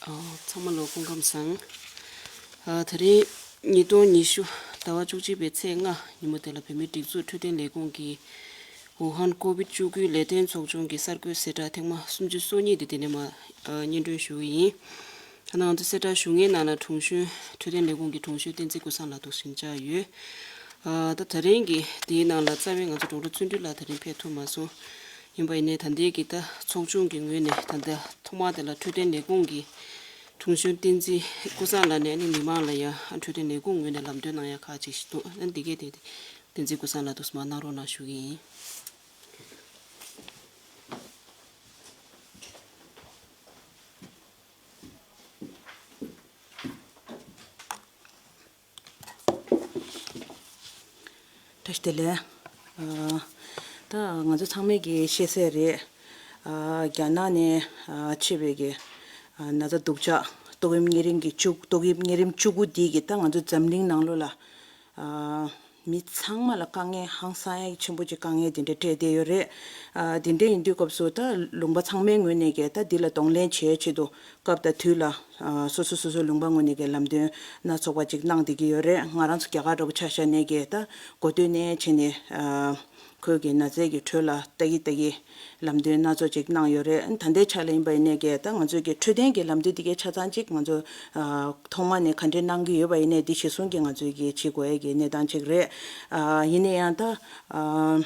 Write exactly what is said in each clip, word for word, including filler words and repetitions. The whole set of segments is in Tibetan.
ཨ། ཚང་མ་ལ་སྐུ་ཁམས་བཟང་། ཨ། དེ་རིང་ཉིས་སྟོང་ཉི་ཤུ་ཟླ་བ་བཅུ་གཅིག་པའི་ཚེས་ལྔ་ཉིན་མོ་དེ་ལ་བོད་མིའི་སྒྲིག་འཛུགས་འཕྲོད་བསྟེན་ལས་ཁུངས་ཀྱིས་ཝུ་ཧན་ཀོ་བིད་བཅུ་དགུ་ལས་དོན་ཚོགས་ཆུང་གི་གསར་འགོད་གསལ་བསྒྲགས་ཐེངས་མ་སུམ་ཅུ་སོ་གཉིས་དེ་འདི་ནས་མར་ཨ་སྙན་སྒྲོན་ཞུ་གི་ཡིན། ཐ་ན་ང་ཚོ་གསལ་བསྒྲགས་ཞུ་མཁན་ནང་ལ་དྲུང་གཞོན་འཕྲོད་བསྟེན་ལས་ཁུངས་ཀྱི་དྲུང་གཞོན་བསྟན་འཛིན་ཀུན་བཟང་ལགས་འདུག་ཟིན་བཅར་ཡོད། ཨ། ད་དེ་རིང་གི་དེའི་ནང་ལ་རྩ་བའི་ང་ཚོ་ཌོག་ཊར་བརྩོན་འགྲུས་ལགས་དེ་རིང་ཕེབས་ཐུབ་མ་སོང་། ཡིན་པ་ཡིན་ནའི་ད་ལྟའི་གི་ད་ཚོགས་ཆུང་གི་ངོས་ནས་ད་ལྟ་ཐོག་མ་དེ་ལ་འཕྲོད་བསྟེན་ལས་ཁུངས་ཀྱི་དྲུང་གཞོན་བསྟན་འཛིན་ཀུན་བཟང་ལགས་ནས་ནི་མི་མང་ལ་ཡང་འཕྲོད་བསྟེན་ལས་ཁུངས་ངོས་ནས་ལམ་སྟོན་གནང་ཡ་ཁག་ཅིག་ཞིག་འདུག་ཨ། འདི་གས་དེ་བསྟན་འཛིན་ཀུན་བཟང་ལགས་འདུག་སེ་མར་གནང་རོགས་གནང་ཞུ་གི་ཡིན། བཀྲ་ཤིས་བདེ་ལེགས། ཨ། ད་ང་ཚོ་ཚང་མས་ཀྱི་ཤེས་གསལ་རེད། ཨ། རྒྱ་ནག་ནས་ཨ་མཆེད་པའི་གི་ཨ་ན་ཚ་སྡུག་ཅག་ཏོག་དབྱིབས་གཉན་རིམས་ཀྱི་བཅུ། ཏོག་དབྱིབས་གཉན་རིམས་བཅུ་དགུ་འདི་གིས་ད་ང་ཚོ་འཛམ་གླིང་ནང་ལོགས་ལ་ཨ་མི་ཚང་མ་ལ་དཀའ་ངལ་ཧང་སང་ཡ་ཆེན་པོ་ཅིག་དཀའ་ངལ་དེ་འདྲ་སྤྲད་བསྡད་ཡོད་རེད། ཨ། དེ་འདྲ་ཡིན་དུས་སྐབས་སུ་ད་ལུང་པ་ཚང་མའི་ངོས་ནས་ཀྱི་ད་འདི་ལ་གདོང་ལེན་བྱེད་ཆེད་དུ་སྐབས་དང་དུས་ལ་ཨ་སོ་སོ་སོ་སོའི་ལུང་པ་ངོས་ནས་ཀྱི་ལམ་སྟོན་སྣ་ཚོགས་པ་ཅིག་གནང་བསྡད་ཀྱི་ཡོད་རེད། ང་རང་ཚོ་རྒྱ་གར་འདྲ་པོ་ཆ་བཞག་ནས་ཀྱི་ད་འགོ་སྟོད་ནས་བྱས་ནས་ཨ་ཁོའི་གི་ན་ཚའི་གི་ཁྲོད་ལ་ལྟ་གི་ལྟ་གི་ལམ་སྟོན་སྣ་ཚོགས་ཅིག་གནང་ཡོད་རེད། ད་ལྟའི་ཆ་ལ་ཡིན་པ་ཡིན་ནའི་ཀྱི་ད་ང་ཚོའི་གི་འཕྲོད་བསྟེན་གྱི་ལམ་སྟོན་འདི་གའི་ཆ་ཚང་ཅིག་ང་ཚོ་ཨ་ཐོག་མ་ནས་ག་འདྲས་གནང་གི་ཡོད་པ་ཡིན་ནའི་འདི་གཞིར་བཟུང་གི་ང་ཚོའི་གི་བྱེད་དགོས་ཡ་གི་གནས་སྟངས་ཅིག་རེད། ཨ། ཡིན་ན་ཡང་ད་ཨ་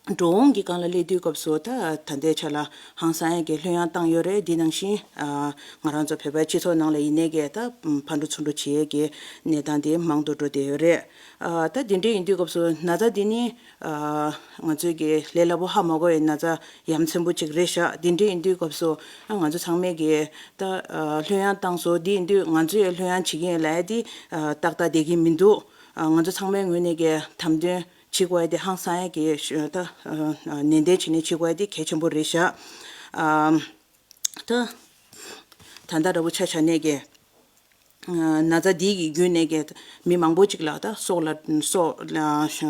འགྲོ་འོང་གི་སྒང་ལ་སླེབས་དུས་སྐབས་སུ་ད་ད་ལྟའི་ཆ་ལ་ཧང་སང་ཡ་གི་ལྷོད་ཡངས་བཏང་ཡོད་རེད། འདི་ནང་བཞིན་ཨ་ང་རང་ཚོ་བོད་པའི་སྤྱི་ཚོགས་ནང་ལ་ཡིན་ནའི་གི་ད་ཕར་འགྲོ་ཚུར་འགྲོ་བྱེད་ཡ་གི་གནས་སྟངས་དེ་མང་དུ་འགྲོ་བསྡད་ཡོད་རེད། ཨ། ད་འདི་འདྲ་ཡིན་དུས་སྐབས་སུ་ན་ཚ་འདི་ནི་ཨ་ང་ཚོའི་གི་ལས་སླ་པོ་ཧ་མ་གོ་བའི་ན་ཚ་ཡ་མཚན་པོ་ཅིག་རེད་ཤག་འདི་འདྲ་ཡིན་དུས་སྐབས་སུ་ཨ་ང་ཚོ་ཚང་མས་གི་ད་ཨ་ལྷོད་ཡངས་བཏང་སོང་། འདི་ཡིན་དུས་ང་ཚོས་ལྷོད་ཡངས་བྱེད་ཀྱི་ཡིན་ལབ་ཡ་འདི་ཨ་ཏག་ཏག་བསྡད་ཀྱི་མི་འདུག་ཨ། ང་ཚོ་ཚང་མའི་ངོས་ནས་གི་དམ་དོན་བྱེད་དགོས་ཡ་དེ་ཧང་སང་ཡ་གི་ཤོད་ད་ཨ་ནན་ཏན་བྱས་ནས་བྱེད་དགོས་ཡ་དེ་གལ་ཆེན་པོ་རེད་ཤག་ཨ། ད་ད་ལྟ་འདྲ་པོ་ཆ་བཞག་ནས་གི་ཨ་ན་ཚ་འདི་གི་བརྒྱུད་ནས་གི་མི་མང་པོ་ཅིག་ལ་ད་སྲོག་ལ་སྲོག་ལ་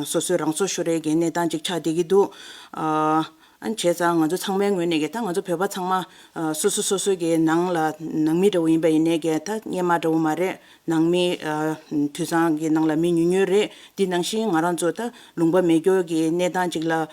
སོ་སོའི་རང་སྲོག་ཤོར་ཡ་གི་གནས་སྟངས་ཅིག་ཆགས་བསྡད་ཀྱི་འདུག་ཨ། ཨ་ནི་བྱས་ཙང་ང་ཚོ་ཚང་མའི་ངོས་ནས་ཀྱི་ད་ང་ཚོ་བོད་པ་ཚང་མ་ཨ་སོ་སོ་སོ་སོ་གི་ནང་ལ་ནང་མི་འདྲ་བོ་ཡིན་པ་ཡིན་ནའི་ཀྱི་ད་སྔོན་མ་འདྲ་བོ་མ་རེད། ནང་མི་ཨ་དུད་ཚང་གི་ནང་ལ་མི་ཉུང་ཉུང་རེད། འདི་ནང་བཞིན་ང་རང་ཚོ་ད་ལུང་པ་མེད་སྐྱོ་གི་གནས་སྟངས་ཅིག་ལ་ཨ་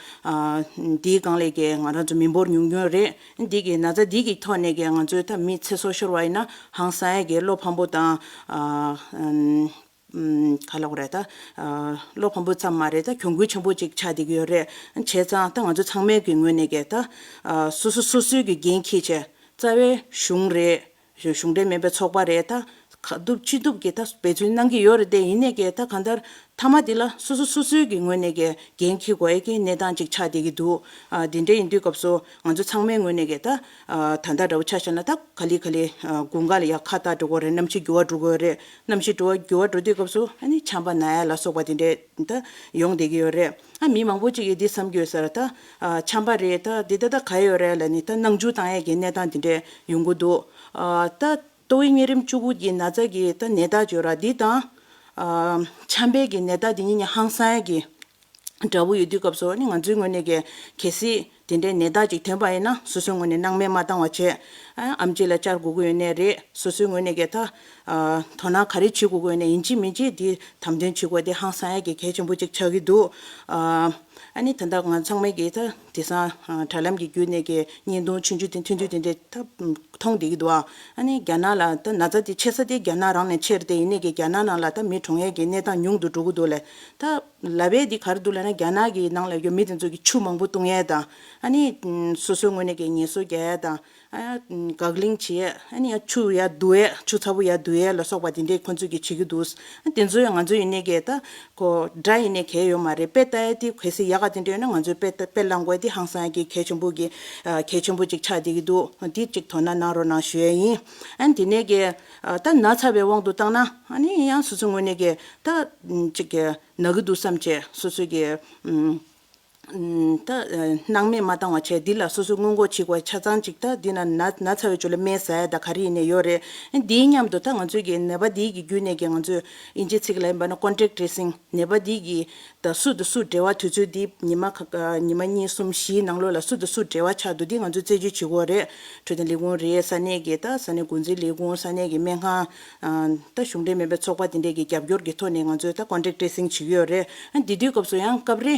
འདིའི་སྒང་ལས་ཀྱི་ང་རང་ཚོ་མི་འབོར་ཉུང་ཉུང་རེད། འདི་གི་ན་ཚ་འདི་གི་ཐོག་ནས་ཀྱི་ང་ཚོའི་ད་མི་ཚེ་སྲོག་ཤོར་བ་ཡིན་ན་ཧང་སང་ཡ་གི་བློ་ཕམ་པོ་དང་ཨ། ཨམ། ག་ལབ་དགོས་རེད་ད། ཨ། བློ་ཕམ་པོ་ཙམ་མ་རེད་ད། གྱོང་གུད་ཆེན་པོ་ཅིག་ཆགས་བསྡད་ཀྱི་ཡོད་རེད། བྱས་ཙང་ད་ང་ཚོ་ཚང་མའི་གི་ངོས་ནས་ཀྱི་ད། ཨ། སོ་སོ་སོ་སོའི་གི་འགན་འཁྱེར་བྱས། རྩ་བའི་གཞུང་རེད། གཞུང་འབྲེལ་མིན་པའི་ཚོགས་པ་རེད་ད། ག་ཐུབ་ཅི་ཐུབ་ཀྱི་ད་འབད་བརྩོན་གནང་གི་ཡོད་རེད་དེ། ཡིན་ནའི་ཀྱི་ད་གང་ལྟར་མཐའ་མ་འདི་ལ་སོ་སོ་སོ་སོའི་གི་ངོས་ནས་ཀྱི་འགན་འཁྱེར་དགོས་ཡ་གི་གནས་སྟངས་ཅིག་ཆགས་བསྡད་ཀྱི་འདུག་ཨ། འདི་འདྲ་ཡིན་དུས་སྐབས་སུ་ང་ཚོ་ཚང་མའི་ངོས་ནས་ཀྱི་ད། ཨ། ད་ལྟ་འདྲ་བོ་ཆ་བཞག་ན་ད་ག་ལེ་ག་ལེ། ཨ། དགུན་ཁ་ལ་ཡ་ཁ་བཏགས་འགྲོ་གི་རེད། གནམ་གཤིས་འགྱུར་བ་འགྲོ་གི་རེད། གནམ་གཤིས་འགྱུར་བ་འགྱུར་བ་འགྲོ་དུས་སྐབས་སུ་ཨ་ནི་ཆམ་པ་ན་ཡ་ལ་སོགས་པ་དེ་འདྲས་ད་ཡོང་བསྡད་ཀྱི་ཡོད་རེད། ཨ། མི་མང་པོ་ཅིག་གིས་འདི་བསམ་གྱི་ཡོད་ས་རེད་ད། ཨ། ཆམ་པ་རེད་ད། འདི་ད་ད་ག་ཡོད་རེད་ལབ་ནས་ད་སྣང་ཆུང་བཏང་ཡས་ཀྱི་གནས་སྟངས་དེ་འདྲས་ཡོང་གི་འདུག་ཨ། ད་ཏོག་དབྱིབས་གཉན་རིམས་བཅུ་དགུ་གི་ན་ཚ་གི་ད་ནད་རྟགས་ཅིག་ཡོད་ར། འདི་དང་། ཨ། ཆམ་པའི་གི་ནད་རྟགས་འདི་གཉིས་ནི་ཧང་སང་ཡས་ཀྱི་འདྲ་པོ་ཡོད་དུས་སྐབས་སུ་ཨ་ནི་ང་ཚོའི་ངོས་ནས་ཀྱི་གལ་སྲིད་དེ་འདྲའི་ནད་རྟགས་ཅིག་ཐོན་པ་ཡིན་ན་སོ་སོའི་ངོས་ནས་སྣང་མེད་མ་བཏང་བ་བྱས། ཨ། ཨེམ་ཆི་ལ་བཅར་དགོས་ཀྱི་ཡོད་ནའི་རེད། སོ་སོའི་ངོས་ནས་ཀྱི་ད། ཨ། དོ་སྣང་ག་རེ་བྱེད་དགོས་ཀྱི་ཡོད་ནའི་ཡིན་གཅིག་མིན་གཅིག་འདི་དམ་དོན་བྱེད་དགོས་དེ་ཧང་སང་ཡས་ཀྱི་གལ་ཆེན་པོ་ཅིག་ཆགས་ཀྱི་འདུག་ཨ། ཨ་ནི་ད་ལྟ་ང་ཚང་མས་ཀྱི་ད་དེང་སང་དྲ་ལམ་གྱི་བརྒྱུད་ནས་ཀྱི་བརྙན་ཐུང་ཆུང་ཆུང་དེ་ཐུང་ཐུང་དེ་འདྲས་ད་མཐོང་བསྡད་ཀྱི་འདུག་ཨ། ཨ་ནི་རྒྱ་ནག་ལ་ད་ན་ཚ་དེ་མཆེད་ས་དེ་རྒྱ་ནག་རང་ནས་མཆེད་རེད་དེ། ཡིན་ནའི་ཀྱི་རྒྱ་ནག་ནང་ལ་ད་མི་གྲོངས་ཡས་ཀྱི་གནས་སྟངས་ཉུང་དུ་འགྲོ་གི་འདུག་ལས། ད་ལབ་ཡས་འདི་ག་རེ་འདུག་ལབ་ན། རྒྱ་ནག་གི་ནང་ལ་ཡོད་མི་དེ་ཚོ་གི་ཆུ་མང་པོ་བཏུང་ཡས་དང་། ཨ་ནི་སོ་སོའི་ངོས་ནས་ཀྱི་ངལ་གསོ་རྒྱག་ཡས་དང་། ཨ། འགག་གླིང་བྱེད་ཡས། ཨ་ནི་ཡང་ཆུ་ཡར་བསྡུ་ཡས། ཆུ་ཚ་པོ་ཡར་བསྡུ་ཡས་ལ་སོགས་པ་དེ་འདྲས་ཁོ་ཚོས་ཀྱི་བྱེད་ཀྱི་འདུག་དེ་ཚོ་ཡང་ང་ཚོ་ཡིན་ནའི་ཀྱི་ད་ཁོ་འདྲ་ཡིན་ནའི་གལ་ཡོད་མ་རེད། དཔེ་ལྟ་ཡས་དེ་གལ་སྲིད་ཡག་ག་དེ་འདྲ་ཡོད་ན་ང་ཚོས་དཔེ་ལྟ་དཔེ་བླང་དགོས་དེ་ཧང་སང་གི་གལ་ཆེན་པོ་གི། ཨ། གལ་ཆེན་པོ་ཅིག་ཆགས་བསྡད་ཀྱི་འདུག་དེ་ཅིག་དོ་སྣང་གནང་རོགས་གནང་ཞུ་ཡས་ཡིན། ཨ་ནི་དེ་ནས་ཀྱི། ཨ། ད་ན་ཚ་བའི་དབང་དུ་བཏང་ན་ཨ་ནི་ཡང་སོ་སོའི་ངོས་ནས་ཀྱི་ད་ཅིག་གི་ན་གི་འདུག་བསམ་བྱས་སོ་སོའི་གི། ཨུམ། ད་སྣང་མེད་མ་བཏང་བ་བྱས། འདི་ལ་སོ་སོས་སྔོན་འགོག་བྱེད་དགོས། ཆ་ཚང་ཅིག་ད་འདི་ན་ན་ན་ཚ་བའི་ཇོ་ལ་སྨན་ཟ་ཡ་ད་ག་རེ་ཡིན་ནས་ཡོད་རེད། འདིའི་མཉམ་དུ་ད་ང་ཚོའི་གི་ནད་པ་འདིའི་གི་བརྒྱུད་ནས་གི་ང་ཚོས་ཨིན་ཇི་ཚིག་ལ་ཡིན་པ་ན་contact tracing། ནད་པ་འདིའི་གི་ད་སུ་དང་སུ་འབྲེལ་བ་དུས་ཚོད་འདི་ཉི་མ་ཁ་ཉི་མ་གཉིས་གསུམ་བཞིའི་ནང་ལོགས་ལ་སུ་དང་སུ་འབྲེལ་བ་ཆགས་འདུག་འདི་ང་ཚོས་རྩད་གཅོད་བྱེད་དགོས་རེད། འཕྲོད་བསྟེན་ལས་ཁུངས་རེད། ས་གནས་ཀྱི་ད་ས་གནས་འགོ་འཛིན་ལས་ཁུངས། ས་གནས་ཀྱི་སྨན་ཁང་། ད་གཞུང་འབྲེལ་མིན་པའི་ཚོགས་པ་དེ་འདྲས་ཀྱི་རྒྱབ་སྐྱོར་གྱི་ཐོག་ནས་ང་ཚོས་ད་contact tracing བྱེད་ཀྱི་ཡོད་རེད། འདི་དུས་སྐབས་སུ་ཡང་སྐབས་རེ་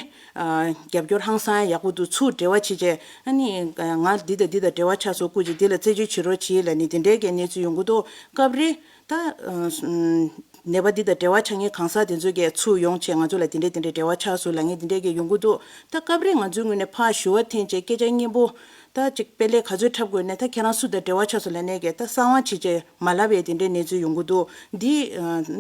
རྒྱབ་སྐྱོར་ཧང་སང་ཡག་པོ་འདུག་ཚུར་འབྲེལ་བ་བྱེད་བྱས། ཨ་ནི་ང་འདི་དང་འདི་དང་འབྲེལ་བ་ཆགས་སོང་། སྐུ་མཁྱེན་འདི་ལ་རྩད་གཅོད་བྱེད་རོགས་བྱེད་ལབ་ནས་དེ་འདྲའི་གི་གནས་ཚུལ་ཡོང་གི་འདུག་སྐབས་རེ་ད་ནད་པ་འདི་དང་འབྲེལ་བ་ཆགས་མཁན་གང་ཟག་དེ་ཚོ་གིས་ཚུར་ཡོང་བྱས་ང་ཚོ་ལ་དེ་འདྲས་དེ་འདྲས་འབྲེལ་བ་ཆགས་སོང་ལབ་མཁན་དེ་འདྲས་གི་ཡོང་གི་འདུག་ད་སྐབས་རེ་ང་ཚོའི་ངོས་ནས་ཕར་ཞུ་བ་འཐེན་བྱས་སྐད་ཆ་སྙན་པོ། ད་ཅིག་དཔེ་ལས་ག་ཚོད་འཁྲབ་དགོས་ནས་ད་ཁྱེད་རང་སུ་དང་འབྲེལ་བ་ཆགས་སོང་ལབ་ནས་གི་ད་གསང་བ་བྱེད་བྱས་མ་ལབ་པའི་དེ་འདྲའི་གནས་ཚུལ་ཡོང་གི་འདུག་འདི་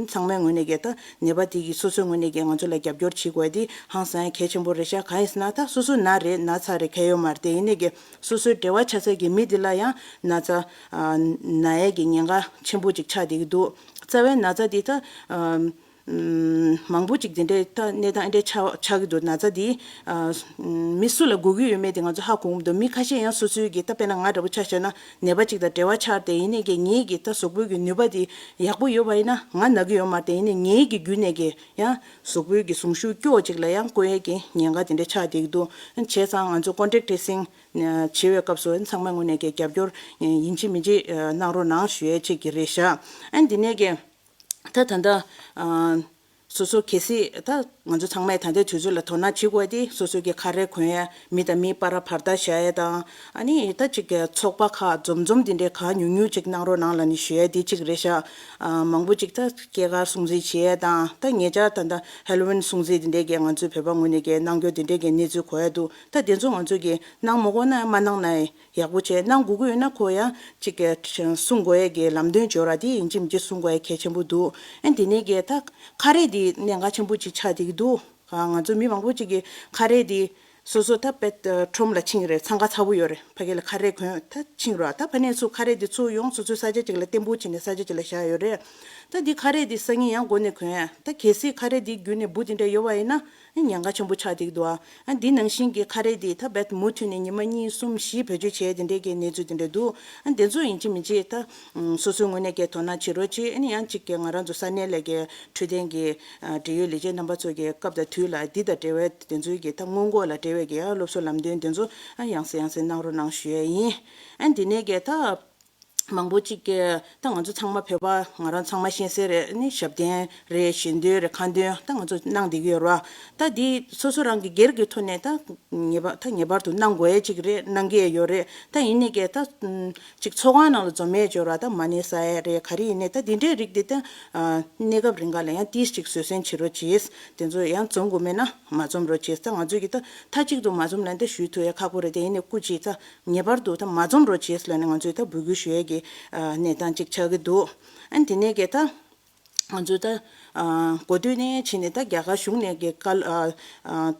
ཚང་མའི་ངོས་ནས་གི་ད་ནད་པ་དེ་གི་སོ་སོའི་ངོས་ནས་གི་ང་ཚོ་ལ་རྒྱབ་སྐྱོར་བྱེད་དགོས་དེ་ཧང་སང་གལ་ཆེན་པོ་རེད་ཤག་གང་ཡིན་ཟེར་ན་ད་སོ་སོ་ན་རེད་ན་ཚ་རེད་གལ་ཡོད་མ་རེད། དེ་ཡིན་ནས་གི་སོ་སོའི་འབྲེལ་བ་ཆགས་ས་གི་མི་དེ་ལ་ཡང་ན་ཚ་ན་ཡས་གི་ཉེན་ཁ་ཆེན་པོ་ཅིག་ཆགས་བསྡད་ཀྱི་འདུག་རྩ་བའི་ན་ཚ་དེ་ད་མང་པོ་ཅིག་དེ་འདྲའི་ད་གནས་སྟངས་འདི་འདྲའི་ཆགས་ཆགས་ཀྱི་འདུག་ན་ཚ་འདི་མི་སུ་ལ་འགོས་ཀྱི་ཡོད་མེད་དེ་ང་ཚོ་ཧ་གོ་གི་མི་འདུག་མི་ཁ་ཤས་ཡང་སོ་སོའི་གི་ད་དཔེར་ན་ང་འདྲ་པོ་ཆ་བཞག་ན་ནད་པ་ཅིག་དང་འབྲེལ་བ་ཆགས་ཏེ་ཡིན་ནའི་གི་ངའི་གི་ད་གཟུགས་པོའི་གི་ནུས་པ་དེ་ཡག་པོ་ཡོད་པ་ཡིན་ན་ང་ན་གི་ཡོད་མ་རེད། དེ་ཡིན་ནའི་ངའི་གི་བརྒྱུད་ནས་གི་ཡང་གཟུགས་པོའི་གི་ཟུངས་ཤུགས་སྐྱོ་བོ་ཅིག་ལ་ཡང་བསྐུལ་ཡས་གི་ཉེན་ཁ་དེ་འདྲ་ཆགས་བསྡད་ཀྱི་འདུག་བྱས་ཙང་ང་ཚོ་contact tracing བྱེད་པའི་སྐབས་སུ་ཚང་མའི་ངོས་ནས་གི་རྒྱབ་སྐྱོར་ཡིན་གཅིག་མིན་གཅིག་གནང་རོགས་གནང་ཞུ་ཡས་ཅིག་གི་རེད་ཤག་ཨ་འདི་ནས་གི་ད་ད་ལྟ་ཨ་སོ་སོ་གལ་སྲིད་ད་ང་ཚོ་ཚང་མས་ད་ལྟའི་དུས་ཚོད་ལ་དོ་སྣང་བྱེད་དགོས་དེ་སོ་སོ་གི་ཁ་རས་གོན་ཡ། མི་དང་མི་བར་བར་ཐག་བཞག་ཡ་དང་། ཨ་ནི་ད་ཅིག་གི་ཚོགས་པ་ཁག་འཛོམས་འཛོམས་དེ་འདྲའི་གང་ཉུང་ཉུང་ཅིག་གནང་རོགས་གནང་ལབ་ནས་ཞུ་ཡ་དེ་གཅིག་རེད་ཤག་ཨ་མང་པོ་ཅིག་ད་སྐྱེས་སྐར་སྲུང་བརྩི་བྱེད་ཡ་དང་། ད་ཉེ་ཆར་ད་ད་Halloween སྲུང་བརྩི་དེ་འདྲའི་གི་ང་ཚོའི་བོད་པ་ངོས་ནས་གི་གནང་སྐྱོར་དེ་འདྲའི་གི་གནས་ཚུལ་གོ་ཡ་འདུག་ད་དེ་ཚོ་ང་ཚོས་གི་གནང་མ་དགོས་ན་མ་གནང་ན་ཡག་པོ་བྱས། གནང་དགོས་ཀྱི་ཡོད་ན་ཁོ་ཡང་གཅིག་གི་གསུང་དགོས་ཡས་ཀྱི་ལམ་སྟོན་འབྱོར་བ་དེ་ཡིན་གཅིག་མིན་གཅིག་གསུང་དགོས་ཡས་གལ་ཆེན་པོ་འདུག་ཨ་དེ་ནས་གི་ད་ཁ་རས་དེ་གནད་འགག་ཆེན་པོ་ཅིག་ཆགས་བསྡད་ཀྱི་འདུག་ང་ཚོ་མི་མང་པོ་ཅིག་གི་ཁ་རས་དེ་སོ་སོ་ད་དཔེ་ཁྲོམ་ལ་ཕྱིན་རེད། འཚང་ཁ་ཚ་པོ་ཡོད་རེད། ཕ་གི་ལ་ཁ་རས་གོན་ད་ཕྱིན་རོགས། ད་ཕ་ནས་ཚུར་ཁ་རས་དེ་ཚུར་ཡོང་སོ་སོའི་ས་ཆ་ཅིག་ལ་བརྟན་པོ་བྱས་ནས་ས་ཆ་ཅིག་ལ་བཞག་ཡོད་རེད། ད་འདི་ཁ་རས་དེ་སང་ཉིན་ཡང་སྒོ་ནས་གོན་ཡ། ད་གལ་སྲིད་ཁ་རས་དེ་བརྒྱུད་ནས་འབུ་དེ་འདྲ་ཡོད་པ་ཡིན་ན། ཨ་ཉེན་ཁ་ཆེན་པོ་ཆགས་བསྡད་ཀྱི་འདུག་ཨ་ཨ་འདི་ནང་བཞིན་གྱི་ཁ་རས་འདི་ད་རྦད་མུ་མཐུད་ནས་ཉི་མ་གཉིས་གསུམ་བཞི་བེད་སྤྱོད་བྱས་དེ་འདྲའི་གི་གནས་ཚུལ་དེ་འདྲ་འདུག་ཨ་འདི་ཚོ་ཡིན་གཅིག་མིན་གཅིག་ད་སོ་སོའི་ངོས་ནས་གི་དོ་སྣང་བྱེད་རོགས་གྱིས། ཨ་ནི་ཡང་གཅིག་གི་ང་རང་ཚོ་ས་གནས་ལ་གི་འཕྲོད་བསྟེན་གྱི་འབྲེལ་ཡོད་ལས་བྱེད་རྣམ་པ་ཚོ་གི་སྐབས་དང་དུས་ལ་འདི་དང་འབྲེལ་བའི་དེ་ཚོའི་གི་ད་སྔོན་འགོག་ལ་འབྲེལ་བའི་གི་ཡང་སློབ་གསོ་ལམ་སྟོན་དེ་ཚོ་ཨ་ཡང་སེ་ཡང་སེ་གནང་རོགས་གནང་ཞུ་ཡས་ཡིན། ཨ་འདི་ནས་གི་ད། མང་པོ་ཅིག་གིས་ད་ང་ཚོ་ཚང་མ་བོད་པ་ང་རང་ཚང་མ་ཤེས་གསལ་རེད། ནི་ཞབས་བརྟན་རེད། ཞལ་འདོན་རེད། ཁ་འདོན་ད་ང་ཚོ་གནང་བསྡད་ཀྱི་ཡོད་རེད་བ། ད་འདི་སོ་སོ་རང་གི་སྒེར་གྱི་ཐོག་ནས་ད་ངེས་པ་ད་ངེས་པར་དུ་གནང་དགོས་ཡས་ཅིག་རེད། གནང་གི་ཡོད་རེད། ད་ཡིན་ནའི་གི་ད་ཅིག་ཚོགས་ཁང་ནང་ལ་འཛོམས་ཡས་ཅིག་ཡོད་རེད་བ། ད་མ་ཎི་བསགས་ཡས་རེད། ག་རེ་ཡིན་ནའི་ད་འདི་འདྲའི་རིགས་འདི་ད་གནས་སྐབས་རིང་ག་ལ་ཡང་ཏིས་ཅིག་བཟོད་བསྲན་བྱེད་རོགས་གྱིས། དེ་ཚོ་ཡང་འཛོམས་དགོས་མེད་ན་མ་འཛོམས་རོགས་གྱིས། ད་ང་ཚོས་གི་ད་མཐའ་གཅིག་ཏུ་མ་འཛོམས་ལབ་ན་ད་ཞུ་ཐུབ་ཡས་ཁག་པོ་རེད། དེ་ཡིན་ནའི་སྐུ་མཁྱེན་ད། ངེས་པར་དུ་ད་མ་འཛོམས་རོགས་བྱེད་ལབ་ནས་ང་ཚོས་ད་འབོད་སྐུལ་ཞུ་ཡས་ཀྱི་གནས་སྟངས་ཅིག་ཆགས་ཀྱི་འདུག་ཨ་དེ་ནས་གི་ད་ང་ཚོས་ད་གོ་ཐོས་ནས་ཕྱིན་ནས་ད་རྒྱ་གར་གཞུང་ནས་གི་བཀའ་སློབ་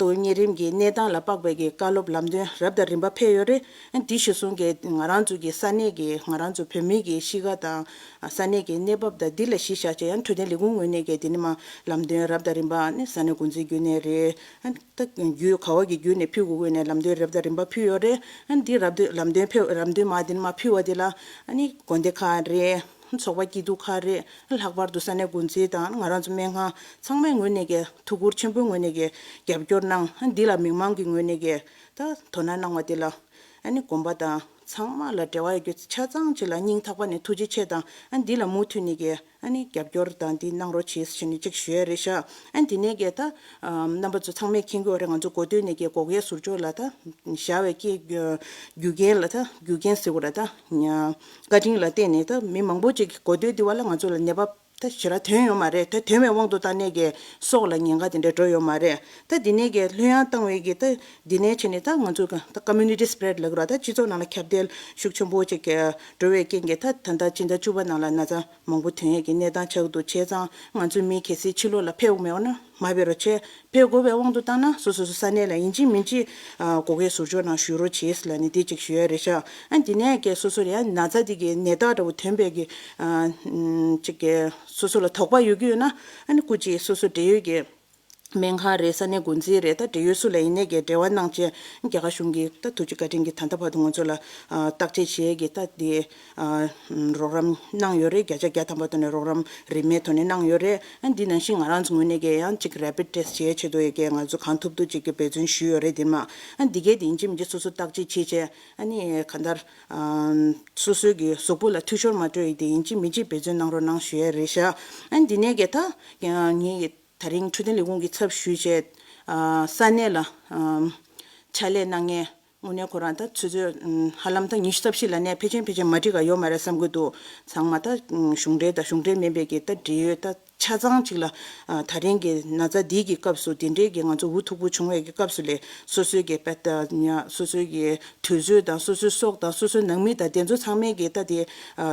ཏོག་དབྱིབས་གཉན་རིམས་ཀྱི་གནས་སྟངས་ལ་དཔག་པའི་གི་བཀའ་སློབ་ལམ་སྟོན་རབ་དང་རིམ་པ་ཕེབས་ཡོད་རེད། ཨ་འདི་གཞིར་བཟུང་གི་ང་རང་ཚོ་གི་ས་གནས་ཀྱི་ང་རང་ཚོ་བོད་མི་གི་གཤིས་ཀ་དང་ས་གནས་ཀྱི་གནས་བབ་དང་འདི་ལ་གཞི་བཞག་བྱས་ཡང་འཕྲོད་བསྟེན་ལས་ཁུངས་ངོས་ནས་གི་དེ་ནས་མ་ལམ་སྟོན་རབ་དང་རིམ་པ་ནི་ས་གནས་འགོ་འཛིན་བརྒྱུད་ནས་རེད། ཨ་ད་རྒྱུད་ག་བ་གི་བརྒྱུད་ནས་ཕུལ་དགོས་དགོས་ནས་ལམ་སྟོན་རབ་དང་རིམ་པ་ཕུལ་ཡོད་རེད། ཨ་འདི་རབ་སྟོན་ལམ་སྟོན་ཕེབས་རབ་སྟོན་མ་འདི་ནས་མ་ཕུལ་བ་འདི་ལ་ཨ་ནི་དགོན་སྡེ་ཁག་རེད། ཚོགས་པ་སྐྱིད་སྡུག་ཁག་རེད། ལྷག་པར་དུ་ས་གནས་འགོ་འཛིན་དང་ང་རང་ཚོ་སྨན་ཁང་ཚང་མའི་ངོས་ནས་ཀྱི་ཐུགས་ཁུར་ཆེན་པོའི་ངོས་ནས་ཀྱི་རྒྱབ་སྐྱོར་གནང་། ཨ་འདི་ལ་མི་མང་གི་ངོས་ནས་ཀྱི་ད་དོ་སྣང་གནང་བ་འདི་ལ་ཨ་ནི་དགོན་པ་དང་ཚང་མ་ལ་འབྲེལ་བ་ཡོད་རྒྱུ་ཆ་ཚང་ཅིག་ལ་སྙིང་ཐག་པ་ནས་ཐུགས་རྗེ་ཆེ་དང་། ཨ་འདི་ལ་མུ་མཐུད་ནས་ཀྱི་ཨ་ནི་རྒྱབ་སྐྱོར་དང་འདི་གནང་རོགས་བྱེད་ཟེར་ནས་ཅིག་ཞུ་ཡ་རེད་ཤག་ཨ་འདི་ནས་ཀྱི་ད་རྣམ་པ་ཚོ་ཚང་མས་མཁྱེན་གྱི་ཡོད་རེད། ང་ཚོ་འགོ་སྟོད་ནས་ཀྱི་སྒོ་ཁའི་ཟུར་ཕྱོགས་ལ་ད་བཞག་པའི་ཀྱི་རྒྱུ་རྐྱེན་ལ་ད་རྒྱུ་རྐྱེན་ཟེར་དགོས་རེད། ད་བཀའ་དྲིན་ལ་བརྟེན་ནས་ད་མི་མང་པོ་ཅིག་གིས་འགོ་སྟོད་འདི་བ་ལ་ང་ཚོ་ལ་ནད་པ་ད་ཞེ་དྲག་ཐོན་ཡོད་མ་རེད། ད་ཐོན་པའི་དབང་དུ་བཏང་ནས་ཀྱི་སྲོག་ལ་ཉེན་ཁ་དེ་འདྲ་འགྲོ་ཡོད་མ་རེད། ད་འདི་ནས་ཀྱི་ལྷོད་ཡངས་བཏང་བའི་ཀྱི་ད་འདི་ནས་བྱས་ནས་ད་ང་ཚོ་ད་community spread ལབ་ཀྱི་རེད་བ། ད་སྤྱི་ཚོགས་ནང་ལ་ཁྱབ་གདལ་ཤུགས་ཆེན་པོ་ཅིག་གི་འགྲོ་བའི་རྐྱེན་གྱིས་ད་ད་ལྟ་སྤྱི་ཟླ་བཅུ་པ་ནང་ལ་ན་ཚ་མང་པོ་ཐོན་ཡས་ཀྱི་གནས་སྟངས་ཆགས་འདུག་བྱས་ཙང་ང་ཚོའི་མི་གལ་སྲིད་ཕྱི་ལོགས་ལ་ཕེབས་དགོས་མེད་པ་ན་མ་ཕེབས་རོགས་བྱེད། ཕེབས་དགོས་པའི་དབང་དུ་བཏང་ན་སོ་སོ་སོ་ས་གནས་ལ་ཡིན་གཅིག་མིན་གཅིག་ཨ་སྒོ་ཁའི་ཟུར་ཕྱོགས་ནང་བཞུགས་རོགས་བྱེད་ལབ་ནས་འདི་གཅིག་ཞུ་ཡ་རེད་ཤག་ཨ་འདི་ནས་ཀྱི་སོ་སོར་ཡང་ན་ཚ་འདི་གི་ནད་རྟགས་འདྲ་བོ་ཐོན་པའི་གི་ཨ་ཅིག་གི་སོ་སོ་ལ་དོགས་པ་ཡོད་ཀྱི་ཡོད་ན་ཨ་ནི་སྐུ་མཁྱེན་སོ་སོ་འབྲེལ་ཡོད་ཀྱི་ སྨན་ཁང་རེད། ས་གནས་འགོ་འཛིན་རེད། ད་འབྲེལ་ཡོད་སུ་ལ་ཡིན་ནའི་གི་འབྲེལ་བ་གནང་བྱས་རྒྱ་གར་གཞུང་གིས་ད་ཐུགས་རྗེ་བཀའ་དྲིན་གྱིས་ད་ལྟ་བར་དུ་ང་ཚོ་ལ་ཨ་བརྟག་དཔྱད་བྱེད་ཀྱི་ད་དེ་ཨ་རོགས་རམ་གནང་ཡོད་རེད། བརྒྱ་ཆ་བརྒྱ་ཐམ་པ་ཐོག་ནས་རོགས་རམ་རིན་མེད་ཐོག་ནས་གནང་ཡོད་རེད། ཨ་འདི་ནང་བཞིན་ང་རང་ཚོ་ངོས་ནས་ཀྱི་ཡང་ཅིག་རེ་པིཌ་ཊེ་སི་ཊི་བྱེད་ཆེད་དུ་ཡི་གེ་ང་ཚོ་གང་ཐུབ་ཐུབ་ཅིག་གི་འབད་བརྩོན་ཞུས་ཡོད་རེད། དེ་མ་ཨ་འདི་གས་དེ་ཡིན་གཅིག་མིན་གཅིག་སོ་སོ་བརྟག་དཔྱད་བྱེད་བྱས་ཨ་ནི་གང་ལྟར་ཨ་སོ་སོའི་གི་གཟུགས་པོ་ལ་འཐུས་ཤོར་མ་སྤྲོད་ཡི་དེ་ཡིན་གཅིག་མིན་གཅིག་འབད་བརྩོན་གནང་རོགས་གནང་ཞུ་ཡས་རེད་ཤག་ཨ་འདི་ནས་གི་ད་ངས་ད་རིང་འཕྲོད་བསྟེན་ལས་ཁུངས་ཀྱི་ཚབ་ཞུས་བྱས་ཨ་ས་གནས་ལ་ཨ་ཕྱག་ལས་གནང་མཁན་དངོས་གནས་ཁོ་རང་ད་ཆུ་ཚོད་ཧ་ལམ་ད་ཉི་ཤུ་རྩ་བཞི་ལ་ནས་ཕལ་ཆེར་ཕལ་ཆེར་མ་འགྲིག་ག་ཡོད་མ་རེད་བསམ་གྱི་འདུག་ཚང་མ་ད་གཞུང་འབྲེལ་དང་གཞུང་འབྲེལ་མིན་པའི་གི་ད་འབྲེལ་ཡོད་ད་ཆ་ཚང་གཅིག་ལ་ད་རིང་གི་ན་ཚ་འདི་གི་སྐབས་སུ་དེ་འདྲའི་གི་ང་ཚོ་འུ་ཐུག་པོ་བྱུང་བའི་གི་སྐབས་སུ་ལས་སོ་སོའི་གི་པད་ད་ཉ་སོ་སོའི་གི་དུས་ཚོད་དང་སོ་སོའི་སྲོག་དང་སོ་སོའི་ནང་མི་དང་དེ་ཚོ་ཚང་མའི་གི་ད་དེ་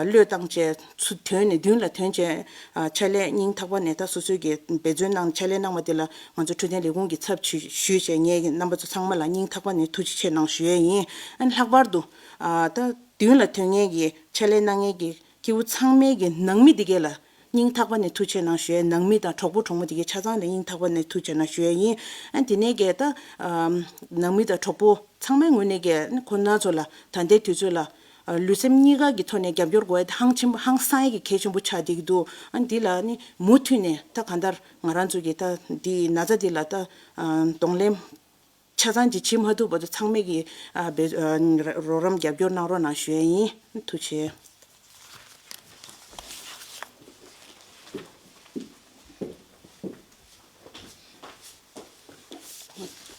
བློས་བཏང་བྱས་ཚུར་དོན་ནས་མདུན་ལ་ཐོན་བྱས་ཕྱག་ལས་སྙིང་ཐག་པ་ནས་ད་སོ་སོའི་གི་འབད་བརྩོན་གནང་ཕྱག་ལས་གནང་བ་དེ་ལ་ང་ཚོ་འཕྲོད་བསྟེན་ལས་ཁུངས་ཀྱི་ཚབ་ཞུས་བྱས་ངས་རྣམ་པ་ཚོ་ཚང་མ་ལ་སྙིང་ཐག་པ་ནས་ཐུགས་རྗེ་ཆེ་གནང་ཞུ་ཡས་ཡིན། ཨ་ནི་ལྷག་པར་དུ་ཨ་ད་མདུན་ལ་ཐོན་མཁན་གྱི་ཕྱག་ལས་གནང་མཁན་གྱི་སྐྱེ་བོ་ཚང་མའི་གི་ནང་མི་དེ་གས་ལ་སྙིང་ཐག་པ་ནས་ཐུགས་རྗེ་ཆེ་གནང་ཞུ་ཡས། ནང་མི་དང་གྲོགས་པོ་གྲོགས་མོ་དེ་གས་ཆ་ཚང་ལ་སྙིང་ཐག་པ་ནས་ཐུགས་རྗེ་ཆེ་གནང་ཞུ་ཡས་ཡིན། ཨ་དེ་ནས་གས་ད་ཨ་ནང་མི་དང་གྲོགས་པོ་ཚང་མའི་ངོས་ནས་གས་ཁོ་ན་ཚོ་ལ་ད་ལྟའི་དུས་ཚོད་ལ་ལུས་སེམས་གཉིས་ཀ་གི་ཐོག་ནས་རྒྱབ་སྐྱོར་དགོས་ཡ་དེ་ཧང་ཆེན་པོ་ཧང་སང་ཡ་གི་གལ་ཆེན་པོ་ཆགས་བསྡད་ཀྱི་འདུག་ཨ་འདི་ལ་ནི་མུ་མཐུད་ནས་ད་གང་ལྟར་ང་རང་ཚོ་གི་ད་འདི་ན་ཚ་འདི་ལ་ད་གདོང་ལེན་ཆ་ཚང་ཅིག་བྱེད་མ་ཐུབ་བར་དུ་ཚང་མས་ཀྱི་ཨ་བེ་ཨ་རོགས་རམ་རྒྱབ་སྐྱོར་གནང་རོགས་གནང་ཞུ་ཡ་ཡིན། ཐུགས་རྗེ་ཆེ།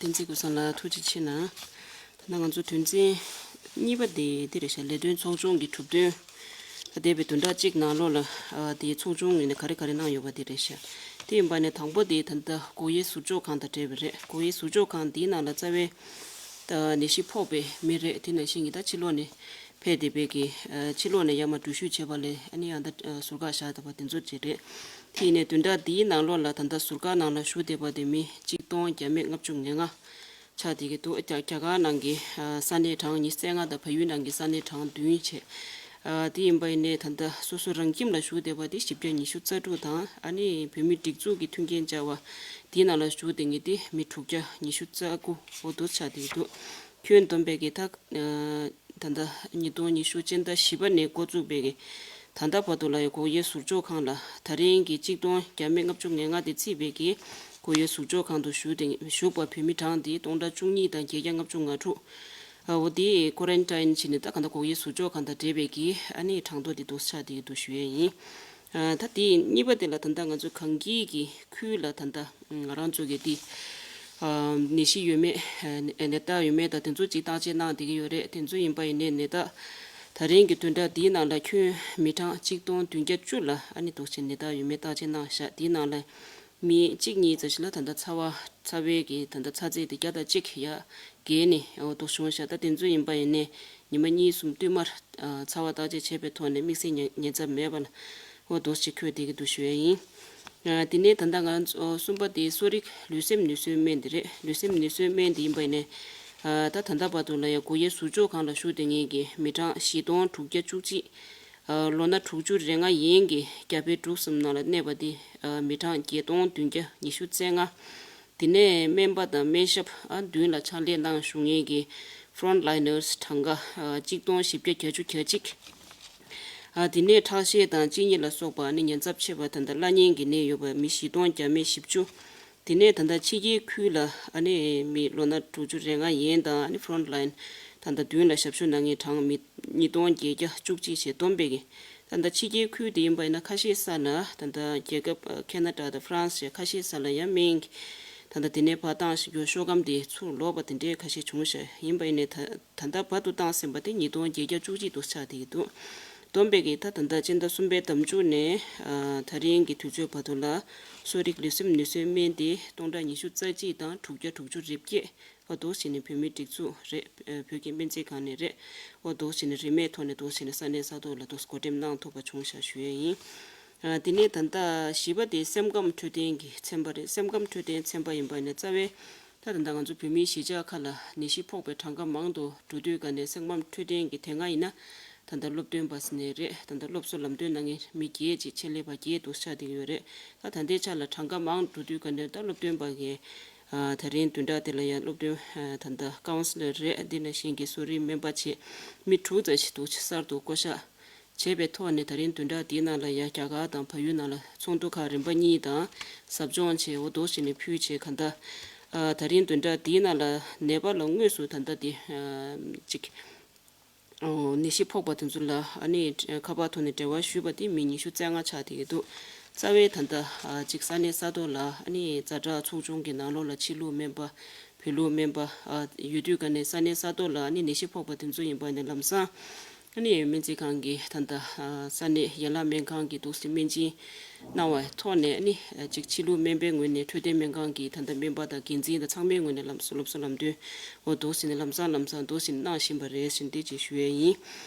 བསྟན་འཛིན་ཀུན་བཟང་ལགས་ཐུགས་རྗེ་ཆེ་གནང་། ད་ནང་ང་ཚོ་དོན་ཚན་གཉིས་པ་དེ་འདི་རེད་ཤག་ལས་དོན་ཚོགས་ཆུང་གི་གྲུབ་དོན། ད་འདས་པའི་བདུན་ཕྲག་གཅིག་ནང་ལོགས་ལ་ཨ་དེའི་ཚོགས་ཆུང་ངོས་ནས་ག་རེ་ག་རེ་གནང་ཡོད་པ་དེ་རེད་ཤག་དེ་ཡིན་པ་ནས་དང་པོ་དེ་ད་ལྟ་སྒོ་དབྱེ་ཟུར་འཇོག་ཁང་དང་འབྲེལ་བ་རེད། སྒོ་དབྱེ་ཟུར་འཇོག་ཁང་དེའི་ནང་ལ་རྩ་བའི་ད་ནད་གཞི་ཕོག་པའི་མི་རེད། དེ་ནང་བཞིན་གྱི་ད་ཕྱི་ལོགས་ནས་ཕེབས་བསྡད་པའི་གི་ཨ་ཕྱི་ལོགས་ནས་ཡར་མར་འགྲུལ་བཞུད་བྱས་པ་ལས་ཨ་ནི་ཡང་ད་ཨ་ཟུར་བཀག་བཞག་བསྡད་པ་དེ་ཚོ་ཅིག་རེད། དེ་ཡིན་ནས་བདུན་ཕྲག་འདིའི་ནང་ལོགས་ལ་ད་ལྟ་ཟུར་བཀག་ནང་ལ་བཞུགས་བསྡད་པ་དེ་མི་གཅིག་སྟོང་བརྒྱ་མེད་ལྔ་བཅུ་ང་ལྔ་ཆགས་བསྡད་ཀྱི་འདུག་རྒྱ་རྒྱ་གར་ནང་གི་ཨ་ས་གནས་གྲངས་ཉི་ཤུ་རྩ་ལྔ་དང་བལ་ཡུལ་ནང་གི་ས་གནས་གྲངས་བདུན་བྱས། ཨ་དེ་ཡིན་པ་ཡིན་ནའི་ད་ལྟ་སོ་སོ་རང་ཁྱིམ་ལ་བཞུགས་བསྡད་པ་དེ་བཞི་བརྒྱ་ཉི་ཤུ་རྩ་དྲུག་དང་ཨ་ནི་བོད་མིའི་སྒྲིག་འཛུགས་ཀྱི་མཐུན་རྐྱེན་བཅར་བ་དེའི་ནང་ལ་བཞུགས་བསྡད་མཁན་དེ་མི་དྲུག་བརྒྱ་ཉི་ཤུ་རྩ་དགུ་འོ་འདུག་ཆགས་བསྡད་ཀྱི་འདུག་ཁྱོན་བསྡོམས་པའི་གི་ད་ཨ་ད་ལྟ་ཉིས་སྟོང་ཉི་ཤུ་སྤྱི་ཟླ་བཞི་པ་ནས་འགོ་བཙུགས་པའི་གི་ད་ལྟ་བར་དུ་ལ་ཡང་སྒོ་དབྱེ་ཟུར་འཇོག་ཁང་ལ་ད་རིང་གི་གཅིག་སྟོང་བརྒྱ་མེད་ལྔ་བཅུ་ང་ལྔ་དེ་བརྩིས་པའི་གི་སྒོ་དབྱེ་ཟུར་འཇོག་ཁང་དུ་བཞུགས་ཏེ་བཞུགས་པ་བོད་མི་གྲངས་དེ་སྟོང་ཕྲག་བཅུ་གཉིས་དང་བརྒྱད་བརྒྱ་ལྔ་བཅུ་ང་དྲུག་ཨ་འོ་དེ་ཀོ་རན་ཊིན་བྱས་ནས་ད་ག་འདྲ་སྒོ་དབྱེ་ཟུར་འཇོག་ཁང་དང་འབྲེལ་བའི་གི་ཨ་ནི་གྲངས་ཐོ་དེ་འདུག་ཆགས་དེ་འདུག་ཞུ་ཡས་ཡིན། ཨ་ད་དེ་གཉིས་པ་དེ་ལ་ད་ལྟ་ང་ཚོ་གངས་སྐྱིད་ཀྱི་ཁུལ་ལ་ད་ལྟ་ང་རང་ཚོ་གི་དེ་ཨ་ནད་གཞི་ཡོད་མེད་ཨ་ནད་རྟགས་ཡོད་མེད་དང་དེ་ཚོ་ཅིག་བརྟག་དཔྱད་གནང་བསྡད་ཀྱི་ཡོད་རེད། དེ་ཚོ་ཡིན་པ་ཡིན་ནའི་ནད་རྟགས་ད་རིང་གི་བདུན་ཕྲག་འདིའི་ནང་ལ་ཁྱོན་མི་གྲངས་གཅིག་སྟོང་བདུན་བརྒྱ་བཅུ་ལ་ཨ་ནི་འདུག་བྱས་ནད་རྟགས་ཡོད་མེད་བརྟག་དཔྱད་གནང་བཞག་དེའི་ནང་ལ་མི་གཅིག་གཉིས་ཙམ་ཞིག་ལ་ད་ལྟ་ཚ་བ་ཚ་བའི་གི་ད་ལྟ་ཚ་ཚད་དེ་བརྒྱ་དང་གཅིག་ཡར་བརྒལ་ནས་འོ་འདུག་བྱུང་བཞག་ད་དེ་ཚོ་ཡིན་པ་ཡིན་ནའི་ཉི་མ་གཉིས་གསུམ་བསྟུད་མར་ཨ་ཚ་བ་བརྟག་དཔྱད་བྱས་པའི་ཐོག་ནས་དམིགས་བསལ་ཉེན་ཉེན་ཚབས་མེད་པ་ལ་འོ་འདུག་ཅིག་འཁོད་བསྡད་ཀྱི་འདུག་ཞུ་ཡས་ཡིན། ཨ་དེ་ནས་ད་ལྟ་ང་ཚོ་གསུམ་པ་དེ་གསོ་རིག་ལུས་སེམས་ནུས་གསོའི་སྨན་དེ་རེད། ལུས་སེམས་ནུས་གསོའི་སྨན་དེ་ཡིན་པ་ཡིན་ནའི་ཨ་ད་ད་ལྟ་བར་དུ་ལ་ཡང་སྒོ་དབྱེ་ཟུར་འཇོག་ཁང་ལ་བཞུགས་བསྡད་མཁན་གྱི་མི་གྲངས་བཞི་སྟོང་དྲུག་བརྒྱ་བཅུ་གཅིག་ཨ་ལོ་ན་དྲུག་ཅུ་རེ་ལྔ་ཡན་གྱི་རྒྱ་བལ་འབྲུག་གསུམ་ནང་ལ་གནས་པ་དེ་ཨ་མི་གྲངས་བརྒྱད་སྟོང་བདུན་བརྒྱ་ཉི་ཤུ་རྩ་ལྔ། དེ་ནས་སྨན་པ་དང་སྨན་ཞབས་ཨ་མདུན་ལ་ཕྱག་ལས་གནང་བཞུགས་མཁན་གྱི་ཕོ་རོན་ལའི་ནར་སི་གྲངས་ཀ་ཨ་གཅིག་སྟོང་བཞི་བརྒྱ་བརྒྱད་ཅུ་གྱ་གཅིག་ཨ་དེ་ནས་ཁྲག་ཤེད་དང་གཅིན་སྙི་ལ་སོགས་པ་ཨ་ནི་ཉེན་ཚབས་ཆེ་བ་ད་ལྟ་བླ་གཉན་གྱི་ནད་ཡོད་པ་མི་བཞི་སྟོང་བརྒྱ་མེད་བཞི་བཅུ། དེ་ནས་ད་ལྟ་ཕྱི་རྒྱལ་ཁུལ་ལ་ཨ་ནི་མི་ལོ་ན་དྲུག་ཅུ་རེ་ལྔ་ཡན་དང་ཨ་ནི་ཕོ་རོན་ལའིན་ད་ལྟ་མདུན་ལ་ཞབས་ཞུ་གནང་མཁན་གྲངས་མི་ཉིས་སྟོང་བརྒྱད་བརྒྱ་བཅུ་གཅིག་བྱས་བསྡོམས་པས་ཀྱི་ད་ལྟ་ཕྱི་རྒྱལ་ཁུལ་དེ་ཡིན་པ་ཡིན་ན་ཁ་ཤས་ས་ལ་ད་ལྟ་རྒྱལ་ཁབ་ཁེ་ན་ཌ་དང་ཧྥ་རན་སི་བཅས་ཁ་ཤས་ས་ལ་ཡང་སྨན་གྱི་ད་ལྟ་དེ་ནས་ཕར་བཏང་ཞིག་རྒྱུ་ཤོག་སྒམ་དེ་ཚུར་ལོག་པ་དེ་འདྲའི་ཁ་ཤས་བྱུང་ཤག་ཡིན་པ་ཡིན་ནའི་ད་ད་ལྟ་བར་དུ་བཏང་ཟིན་པ་དེ་ཉིས་སྟོང་བརྒྱད་བརྒྱ་བཅུ་གཅིག་དུ་ཆགས་བསྡད་ཀྱི་འདུག་བསྡོམས་པས་ཀྱི་ད་ད་ལྟ་སྤྱི་ཟླ་གསུམ་པའི་ཟླ་མཇུག་ནས་ཨ་ད་རིང་གི་དུས་ཚོད་བར་དུ་ལ་གསོ་རིག་ལུས་སེམས་ནུས་གསོའི་སྨན་དེ་སྟོང་ཕྲག་ཉི་ཤུ་རྩ་གཅིག་དང་དྲུག་བརྒྱ་དྲུག་ཅུ་རེ་བརྒྱད་འོ་འདུག་བྱས་ནས་བོད་མིའི་སྒྲིག་འཛུགས་རེད། ཨ་བོད་ཀྱི་སྨན་རྩིས་ཁང་ནས་རེད། འོ་འདུག་བྱས་ནས་རིན་མེད་ཐོག་ནས་འདུག་བྱས་ནས་ས་གནས་ས་ཐོག་ལ་འདུག་བགོ་འགྲེམས་གནང་ཐུབ་པ་བྱུང་ཤག་ཞུ་ཡས་ཡིན། ཨ་དེ་ནས་ད་ལྟ་བཞི་པ་དེ་སེམས་ཁམས་འཕྲོད་བསྟེན་གྱི་ཚན་པ་རེད། སེམས་ཁམས་འཕྲོད་བསྟེན་ཚན་པ་ཡིན་པ་ནས་རྩ་བའི་ད་ད་ལྟ་ང་ཚོ་བོད་མིའི་གཞིས་ཆགས་ཁག་ལ་ནད་གཞི་ཕོག་པའི་གྲངས་ཀ་མང་དུ་འགྲོ་དུས་ག་ནས་སེམས་ཁམས་འཕྲོད་བསྟེན་གྱི་དེ་སྔ་ཡིན་ན། ད་ལྟ་སློབ་སྟོན་པ་ཟེར་ནའི་རེད། ད་ལྟ་སློབ་གསོ་ལམ་སྟོན་གནང་མཁན་མི་བརྒྱད་ཅིག་ཆེད་ལས་པ་བརྒྱད་འདུག་ཆགས་བསྡད་ཀྱི་ཡོད་རེད། ད་ད་ལྟའི་ཆ་ལ་གྲངས་ཀ་མང་འགྲོ་དུས་ག་ནས་ད་སློབ་སྟོན་པ་གི་ཨ་ད་རིང་བདུན་ཕྲག་དེ་ལ་ཡང་སློབ་སྟོན་ཨ་ད་ལྟ་ཀའུན་སི་ལར་རེད། འདི་ནང་བཞིན་གྱི་གསོ་རིག་སྨན་པ་བཅས་མི་དྲུག་ཙམ་ཞིག་འདུག་གསར་དུ་བསྐོ་གཞག་བྱས་པའི་ཐོག་ནས་ད་རིང་བདུན་ཕྲག་འདིའི་ནང་ལ་ཡང་རྒྱ་གར་དང་བལ་ཡུལ་ནང་ལ་ཚོགས་འདུ་ཁག་རིམ་པ་གཉིས་དང་ཟབ་སྦྱོང་བྱས། འོ་འདུག་བྱས་ནས་ཕུལ་བྱས། གང་ལྟར་ཨ་ད་རིང་བདུན་ཕྲག་འདིའི་ནང་ལ་ནད་པ་ལ་དངོས་སུ་ད་ལྟ་འདི་ཨ་ཅིག་ཨོ་ནད་གཞི་ཕོག་པ་དེ་ཚོ་ལ་ཨ་ནི་ཁ་པར་ཐོག་ནས་འབྲེལ་བ་ཞུས་པ་དེ་མི་ཉི་ཤུ་རྩ་ལྔ་ཆགས་བསྡད་ཀྱི་འདུག་རྩ་བའི་ད་ལྟ་ཨ་ཅིག་ས་གནས་ས་ཐོག་ལ་ཨ་ནི་ཛ་དྲག་ཚོགས་ཆུང་གི་ནང་ལོགས་ལ་ཕྱི་ལུགས་སྨན་པ། བོད་ལུགས་སྨན་པ་ཨ་ཡོད་དུས་ག་ནས་ས་གནས་ས་ཐོག་ལ་ཨ་ནི་ནད་གཞི་ཕོག་པ་དེ་ཚོ་ཡིན་པ་ནས་ལམ་སང་ཨ་ནི་སྨན་རྩིས་ཁང་གི་ད་ལྟ་ཨ་ས་གནས་ཡན་ལག་སྨན་ཁང་གི་འདུག་སེ་སྨན་སྦྱིན་གནང་བའི་ཐོག་ནས་ཨ་ནི་ཅིག་ཕྱི་ལུགས་སྨན་པའི་ངོས་ནས་འཕྲོད་བསྟེན་སྨན་ཁང་གི་ད་ལྟ་སྨན་པ་དང་འགན་འཛིན་དང་ཚང་མའི་ངོས་ནས་ལམ་སློབ་གསོ་ལམ་སྟོན་འོ་འདུག་སེ་ནས་ལམ་སང་ལམ་སང་འདུག་སེ་གནང་བཞིན་པ་རེད་ཟེར་འདི་ཅིག་ཞུ་ཡས་ཡིན།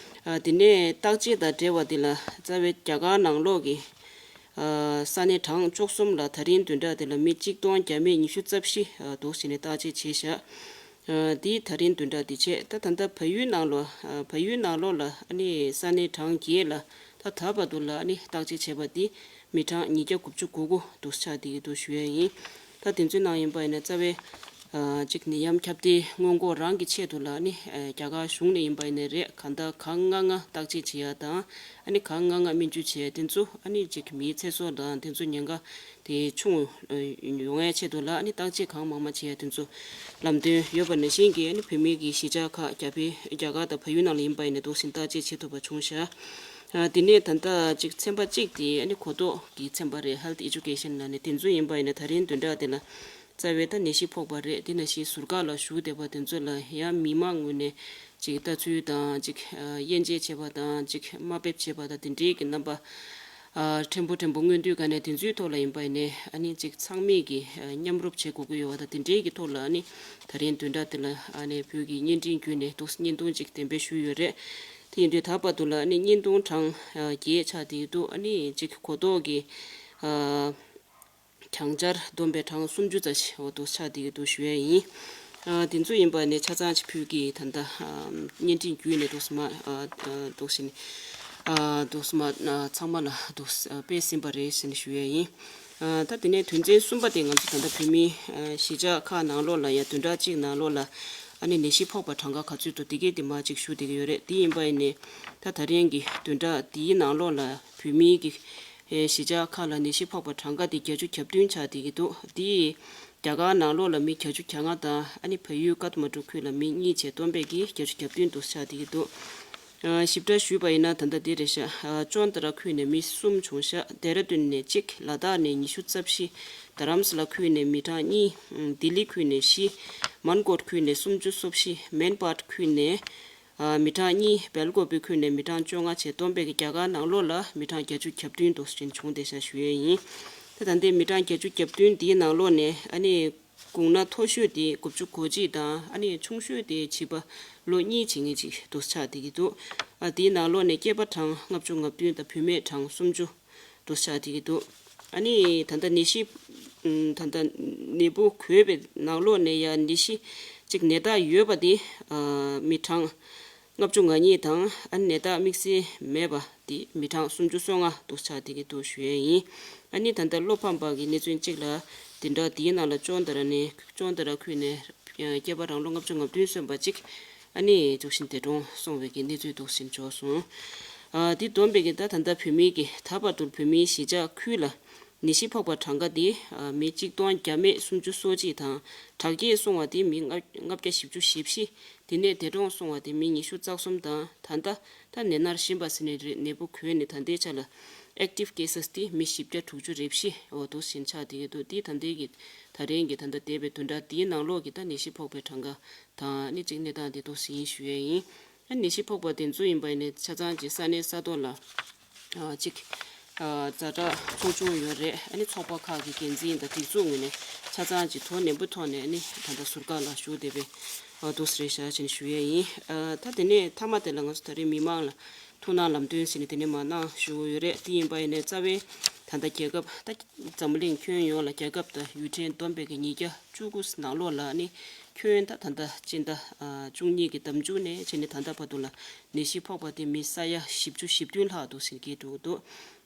ཨ་དེ་ནས་བརྟག་དཔྱད་དང་འབྲེལ་བ་འདི་ལ་རྩ་བའི་རྒྱ་གར་ནང་ལོགས་ཀྱི་ཨ་ས་གནས་གྲངས་བཅུ་གསུམ་ལ་ད་རིང་བདུན་ཕྲག་འདི་ལ་མི་གཅིག་སྟོང་བརྒྱ་མེད་ཉི་ཤུ་རྩ་བཞི་ཨ་འདུག་སེ་ནས་བརྟག་དཔྱད་བྱས་བཞག་ཨ་འདི་ད་རིང་བདུན་ཕྲག་འདི་བྱས། ད་ད་ལྟ་བལ་ཡུལ་ནང་ལོགས་ཨ་བལ་ཡུལ་ནང་ལོགས་ལ་ཨ་ནི་ས་གནས་གྲངས་བརྒྱད་ལ་ད་ད་བར་དུ་ལ་ཨ་ནི་བརྟག་དཔྱད་བྱས་པ་འདི་མི་གྲངས་ཉིས་བརྒྱ་དགུ་བཅུ་གོ་དགུ་འདུག་ཆགས་བསྡད་ཀྱི་འདུག་ཞུ་ཡས་ཡིན། ད་དེ་ཚོའི་ནང་ཡིན་པ་ཡིན་ན་རྩ་བའི་ཨ་གཅིག་ནད་ཡམས་ཁྱབ་གདལ་སྔོན་འགོག་རང་གི་ཆེད་དུ་ལ་ཨ་ནི་ཨ་རྒྱ་གར་གཞུང་ནས་ཡིན་པ་ཡིན་ན་རེད། གང་ལྟར་གངས་ལྔ་ལྔ་བརྟག་དཔྱད་བྱེད་ཡ་དང་ཨ་ནི་གངས་ལྔ་ལྔ་སྨན་བཅོས་བྱེད་ཡ་དེ་ཚོ་ཨ་ནི་གཅིག་མིའི་ཚེ་སྲོག་དང་དེ་ཚོ་ཉེན་ཁ་དེ་ཆུང་ཡོང་ཡ་ཆེད་དུ་ལ་ཨ་ནི་བརྟག་དཔྱད་གང་མང་མང་བྱེད་ཡ་དེ་ཚོ་ལམ་སྟོན་ཡོད་པ་ནང་བཞིན་གྱི་ཨ་ནི་བོད་མིའི་གི་གཞིས་ཆགས་ཁག་རྒྱ་བལ་རྒྱ་གར་དང་བལ་ཡུལ་ནང་ལ་ཡིན་པ་ཡིན་ན་འདུག་སེ་བརྟག་དཔྱད་བྱེད་ཐུབ་པ་བྱུང་ཤག་ཨ་དེ་ནས་ད་ལྟ་གཅིག་ཚན་པ་གཅིག་དེ་ཨ་ནི་གོ་རྟོགས་ཀྱི་ཚན་པ་རེད། Health Education ལབ་ནས། དེ་ཚོ་ཡིན་པ་ཡིན་ན་ད་རིང་བདུན་ཕྲག་དེ་ལ་རྩ་བའི་ད་ནད་གཞི་ཕོག་པ་རེད། དེ་ནང་བཞིན་ཟུར་བཀག་ལ་བཞུགས་བསྡད་པ་དེ་ཚོ་ལ་ཡང་མི་མང་ངོས་ནས་ཅིག་ལྟ་ཚུལ་དང་ཅིག་དབྱེ་འབྱེད་བྱེད་པ་དང་ཅིག་དམའ་འབེབས་བྱེད་པ་དང་དེ་འདྲའི་གི་རྣམ་པ་ཨ་ཕྲན་བུ་ཕྲན་བུ་མངོན་དུས་ག་ནས་དེ་ཚོའི་ཐོག་ལ་ཡིན་པ་ཡིན་ནས་ཨ་ནི་ཅིག་ཚང་མས་ཀྱི་ཨ་མཉམ་རུབ་བྱེད་དགོས་ཀྱི་ཡོད་པ་དང་དེ་འདྲའི་གི་ཐོག་ལ་ཨ་ནི་ད་རིང་བདུན་ཕྲག་དེ་ལ་ཨ་ནི་བོད་ཀྱི་བརྙན་འཕྲིན་བརྒྱུད་ནས་འདུག་བརྙན་ཐུང་ཅིག་གཏན་འབེབས་ཞུས་ཡོད་རེད། དེ་ཡིན་དུས་ད་བར་དུ་ལ་ཨ་ནི་བརྙན་ཐུང་གྲངས་ཨ་བརྒྱད་ཆགས་བསྡད་ཀྱི་འདུག་ཨ་ནི་ཅིག་གོ་རྟོགས་ཀྱི་ཨ་གྲངས་ཆར་བསྡོམས་པའི་གྲངས་སུམ་ཅུ་ཙམ་ཞིག་འོ་འདུག་ཆགས་བསྡད་ཀྱི་འདུག་ཞུ་ཡས་ཡིན། ཨ་དེ་ཚོ་ཡིན་པ་ནས་ཆ་ཚང་ཅིག་ཕུལ་གྱི་ད་ལྟ་ཨ་བརྙན་འཕྲིན་བརྒྱུད་ནས་འདུག་སེ་མ་ཨ་ཨ་འདུག་སེ་ནས་ཨ་འདུག་སེ་མ་ཨ་ཚང་མ་ལ་འདུག་སེ་ཨ་སྤེལ་ཟིན་པ་རེད་ཟེར་ནས་ཞུ་ཡས་ཡིན། ཨ་ད་དེ་ནས་དོན་ཚན་གསུམ་པ་དེ་ང་ཚོ་ད་ལྟ་བོད་མིའི་ཨ་གཞིས་ཆགས་ཁག་ནང་ལོགས་ལ་ཡ་བདུན་ཕྲག་གཅིག་ནང་ལོགས་ལ་ཨ་ནི་ནད་གཞི་ཕོག་པ་གྲངས་ཀ་ག་ཚོད་འདུག་དེ་གའི་དེ་མ་ཅིག་ཞུ་བསྡད་ཀྱི་ཡོད་རེད། དེ་ཡིན་པ་ཡིན་ནས་ད་ད་རིང་གི་བདུན་ཕྲག་དེའི་ནང་ལོགས་ལ་བོད་མིའི་གི་ཨེ་གཞིས་ཆགས་ཁག་ལ་ནད་གཞི་ཕོག་པ་གྲངས་ཀ་དེ་བརྒྱད་ཅུ་གྱ་བདུན་ཆགས་བསྡད་ཀྱི་འདུག་དེ་རྒྱ་གར་ནང་ལོགས་ལ་མི་བརྒྱད་ཅུ་གྱ་ལྔ་དང་ཨ་ནི་བལ་ཡུལ་ཀ་ཐ་མན་གྲུ་ཁུལ་ལ་མི་གཉིས་བྱས་བསྡོམས་པས་ཀྱི་བརྒྱད་ཅུ་གྱ་བདུན་འདུག་ཆགས་བསྡད་ཀྱི་འདུག་ཨ་ཞིབ་ཕྲ་ཞུས་པ་ཡིན་ན་ད་ལྟ་འདི་རེད་ཤག་ཨ་ཅོན་ཏ་ར་ཁུལ་ནས་མི་གསུམ་བྱུང་ཤག་ལྡེ་ར་ལྡུན་ནས་གཅིག་ལ་དྭགས་ནས་ཉི་ཤུ་རྩ་བཞི། རྡ་རམ་ས་ལ་ཁུལ་ནས་མི་གྲངས་གཉིས། ལྡི་ལི་ཁུལ་ནས་བཞི། མན་གོད་ཁུལ་ནས་སུམ་ཅུ་སོ་བཞི། མན་པཱད་ཁུལ་ནས་ཨ་མི་གྲངས་གཉིས། སྦེལ་ཀོབ་པི་ཁུལ་ནས་མི་གྲངས་བཅོ་ལྔ་བྱས་བསྡོམས་པས་ཀྱི་རྒྱ་གར་ནང་ལོགས་ལ་མི་གྲངས་བརྒྱད་ཅུ་གྱ་བདུན་འདུག་ཅིང་བྱུང་བསྡད་ཤག་ཞུ་ཡས་ཡིན། ད་ད་ལྟའི་མི་གྲངས་བརྒྱད་ཅུ་གྱ་བདུན་འདིའི་ནང་ལོགས་ནས་ཨ་ནི་དགུང་ན་མཐོ་ཤོས་དེ་དགུ་བཅུ་གོ་གཅིག་དང་ཨ་ནི་ཆུང་ཤོས་དེ་བྱིས་པ་ལོ་གཉིས་བྱེད་མཁན་ཅིག་འདུག་ཆགས་བསྡད་ཀྱི་འདུག་ཨ་དེའི་ནང་ལོགས་ནས་སྐྱེས་པ་གྲངས་ལྔ་བཅུ་ང་བདུན་དང་བུད་མེད་གྲངས་སུམ་ཅུ་འདུག་ཆགས་བསྡད་ཀྱི་འདུག་ཨ་ནི་ད་ལྟ་ནད་གཞི་ཨུམ་ད་ལྟ་ནད་འབུ་འགོས་པའི་ནང་ལོགས་ནས་ཡང་ནད་གཞི་གཅིག་ནད་རྟགས་ཡོད་པ་དེ་ཨ་མི་གྲངས་ལྔ་བཅུ་ང་གཉིས་དང་ཨ་ནི་ནད་རྟགས་དམིགས་བསལ་མེད་པ་དེ་མི་གྲངས་སུམ་ཅུ་སོ་ལྔ་འདུག་ཆགས་བསྡད་ཀྱི་འདུག་ཞུ་ཡས་ཡིན། ཨ་ནི་ད་ལྟ་བློ་ཕམ་པ་གི་གནས་ཚུལ་གཅིག་ལ་དེ་འདྲ་དེའི་ནང་ལ་ཅོན་ཏ་ར་ནས་ཅོན་ཏ་ར་ཁུལ་ནས་སྐྱེས་པ་རང་ལོ་ལྔ་བཅུ་ང་བདུན་སོན་པ་གཅིག་ཨ་ནི་འཇུག་བཞིན་འདས་གྲོངས་སོང་བའི་གི་གནས་ཚུལ་འདུག་ཟིན་འབྱོར་སོང་། ཨ་དེ་བསྡོམས་པས་ཀྱི་ད་ད་ལྟ་བོད་མིའི་གི་ད་བར་དུ་བོད་མིའི་གཞིས་ཆགས་ཁུལ་ལ་ནད་གཞི་ཕོག་པ་གྲངས་ཀ་དེ་ཨ་མི་གཅིག་སྟོང་བརྒྱ་མེད་སུམ་ཅུ་སོ་གཅིག་དང་དྲག་སྐྱེད་སོང་བ་དེ་མི་ལྔ་ལྔ་བརྒྱ་བཞི་བཅུ་ཞེ་བཞི། དེ་ནས་འདས་གྲོངས་སོང་བ་དེ་མི་ཉི་ཤུ་རྩ་གསུམ་དང་ད་ལྟ་ད་ནད་མནར་བཞིན་པ་ཟེར་ནས་རེད། ནད་འབུ་འགོས་ནས་ད་ལྟའི་ཆ་ལ་Active Cases དེ་མི་བཞི་བརྒྱ་དྲུག་ཅུ་རེ་བཞི་འོ་འདུག་ཟིན་ཆགས་བསྡད་ཀྱི་འདུག་དེ་ད་ལྟའི་གི་ད་རིང་གི་ད་ལྟ་འདས་པའི་བདུན་ཕྲག་དེའི་ནང་ལོགས་ཀྱི་ད་ནད་གཞི་ཕོག་པའི་གྲངས་ཀ་དང་ཨ་ནི་གཅིག་གནས་སྟངས་དེ་འདུག་ཟིན་ཞུ་ཡས་ཡིན། ཨ་ནད་གཞི་ཕོག་པ་དེ་ཚོ་ཡིན་པ་ཡིན་ནས་ཆ་ཚང་གི་ས་གནས་ས་ཐོག་ལ་ཨ་གཅིག་ཨ་ཛ་དྲག་ཚོགས་ཆུང་ཡོད་རེད། ཨ་ནི་ཚོགས་པ་ཁག་གི་འགན་འཛིན་དང་སྒྲིག་འཛུགས་ངོས་ནས་ཆ་ཚང་གི་དོ་ནན་པོ་ཐོག་ནས་ཨ་ནི་ད་ལྟ་ཟུར་བཀག་ལ་ཞུགས་བསྡད་པའི་ཨ་འདུག་སེ་རེད་ཤག་ཅེས་ཞུ་ཡས་ཡིན། ཨ་ད་དེ་ནས་མཐའ་མ་དེ་ལ་ང་ཚོ་ད་རེས་མི་མང་ལ་ཐུགས་སྣང་ལམ་སྟོན་ཟེར་ནས་དེ་ནས་མར་གནང་ཞུ་གི་ཡོད་རེད། དེ་ཡིན་པ་ཡིན་ནས་རྩ་བའི་ད་ ད་ལྟ་རྒྱལ་ཁབ་ད་འཛམ་བུ་གླིང་ཁྱོན་ཡོངས་ལ་རྒྱལ་ཁབ་དང་ཡུལ་ཕྲན་བསྡོམས་པའི་གི་ཉིས་བརྒྱ་བཅུ་དགུ་ནང་ལོགས་ལ་ནི་ཁྱོན་ད་ད་ལྟ་སྤྱི་ཟླ་བཅུ་གཉིས་ཀྱི་ཟླ་མཇུག་ནས་བྱས་ནས་ད་ལྟ་བར་དུ་ལ་ནད་གཞི་ཕོག་པ་དེ་མི་ས་ཡ་བཞི་བཅུ་ཞེ་བདུན་ལྷག་འདུག་ཟེར་གྱི་འདུག་འདུག་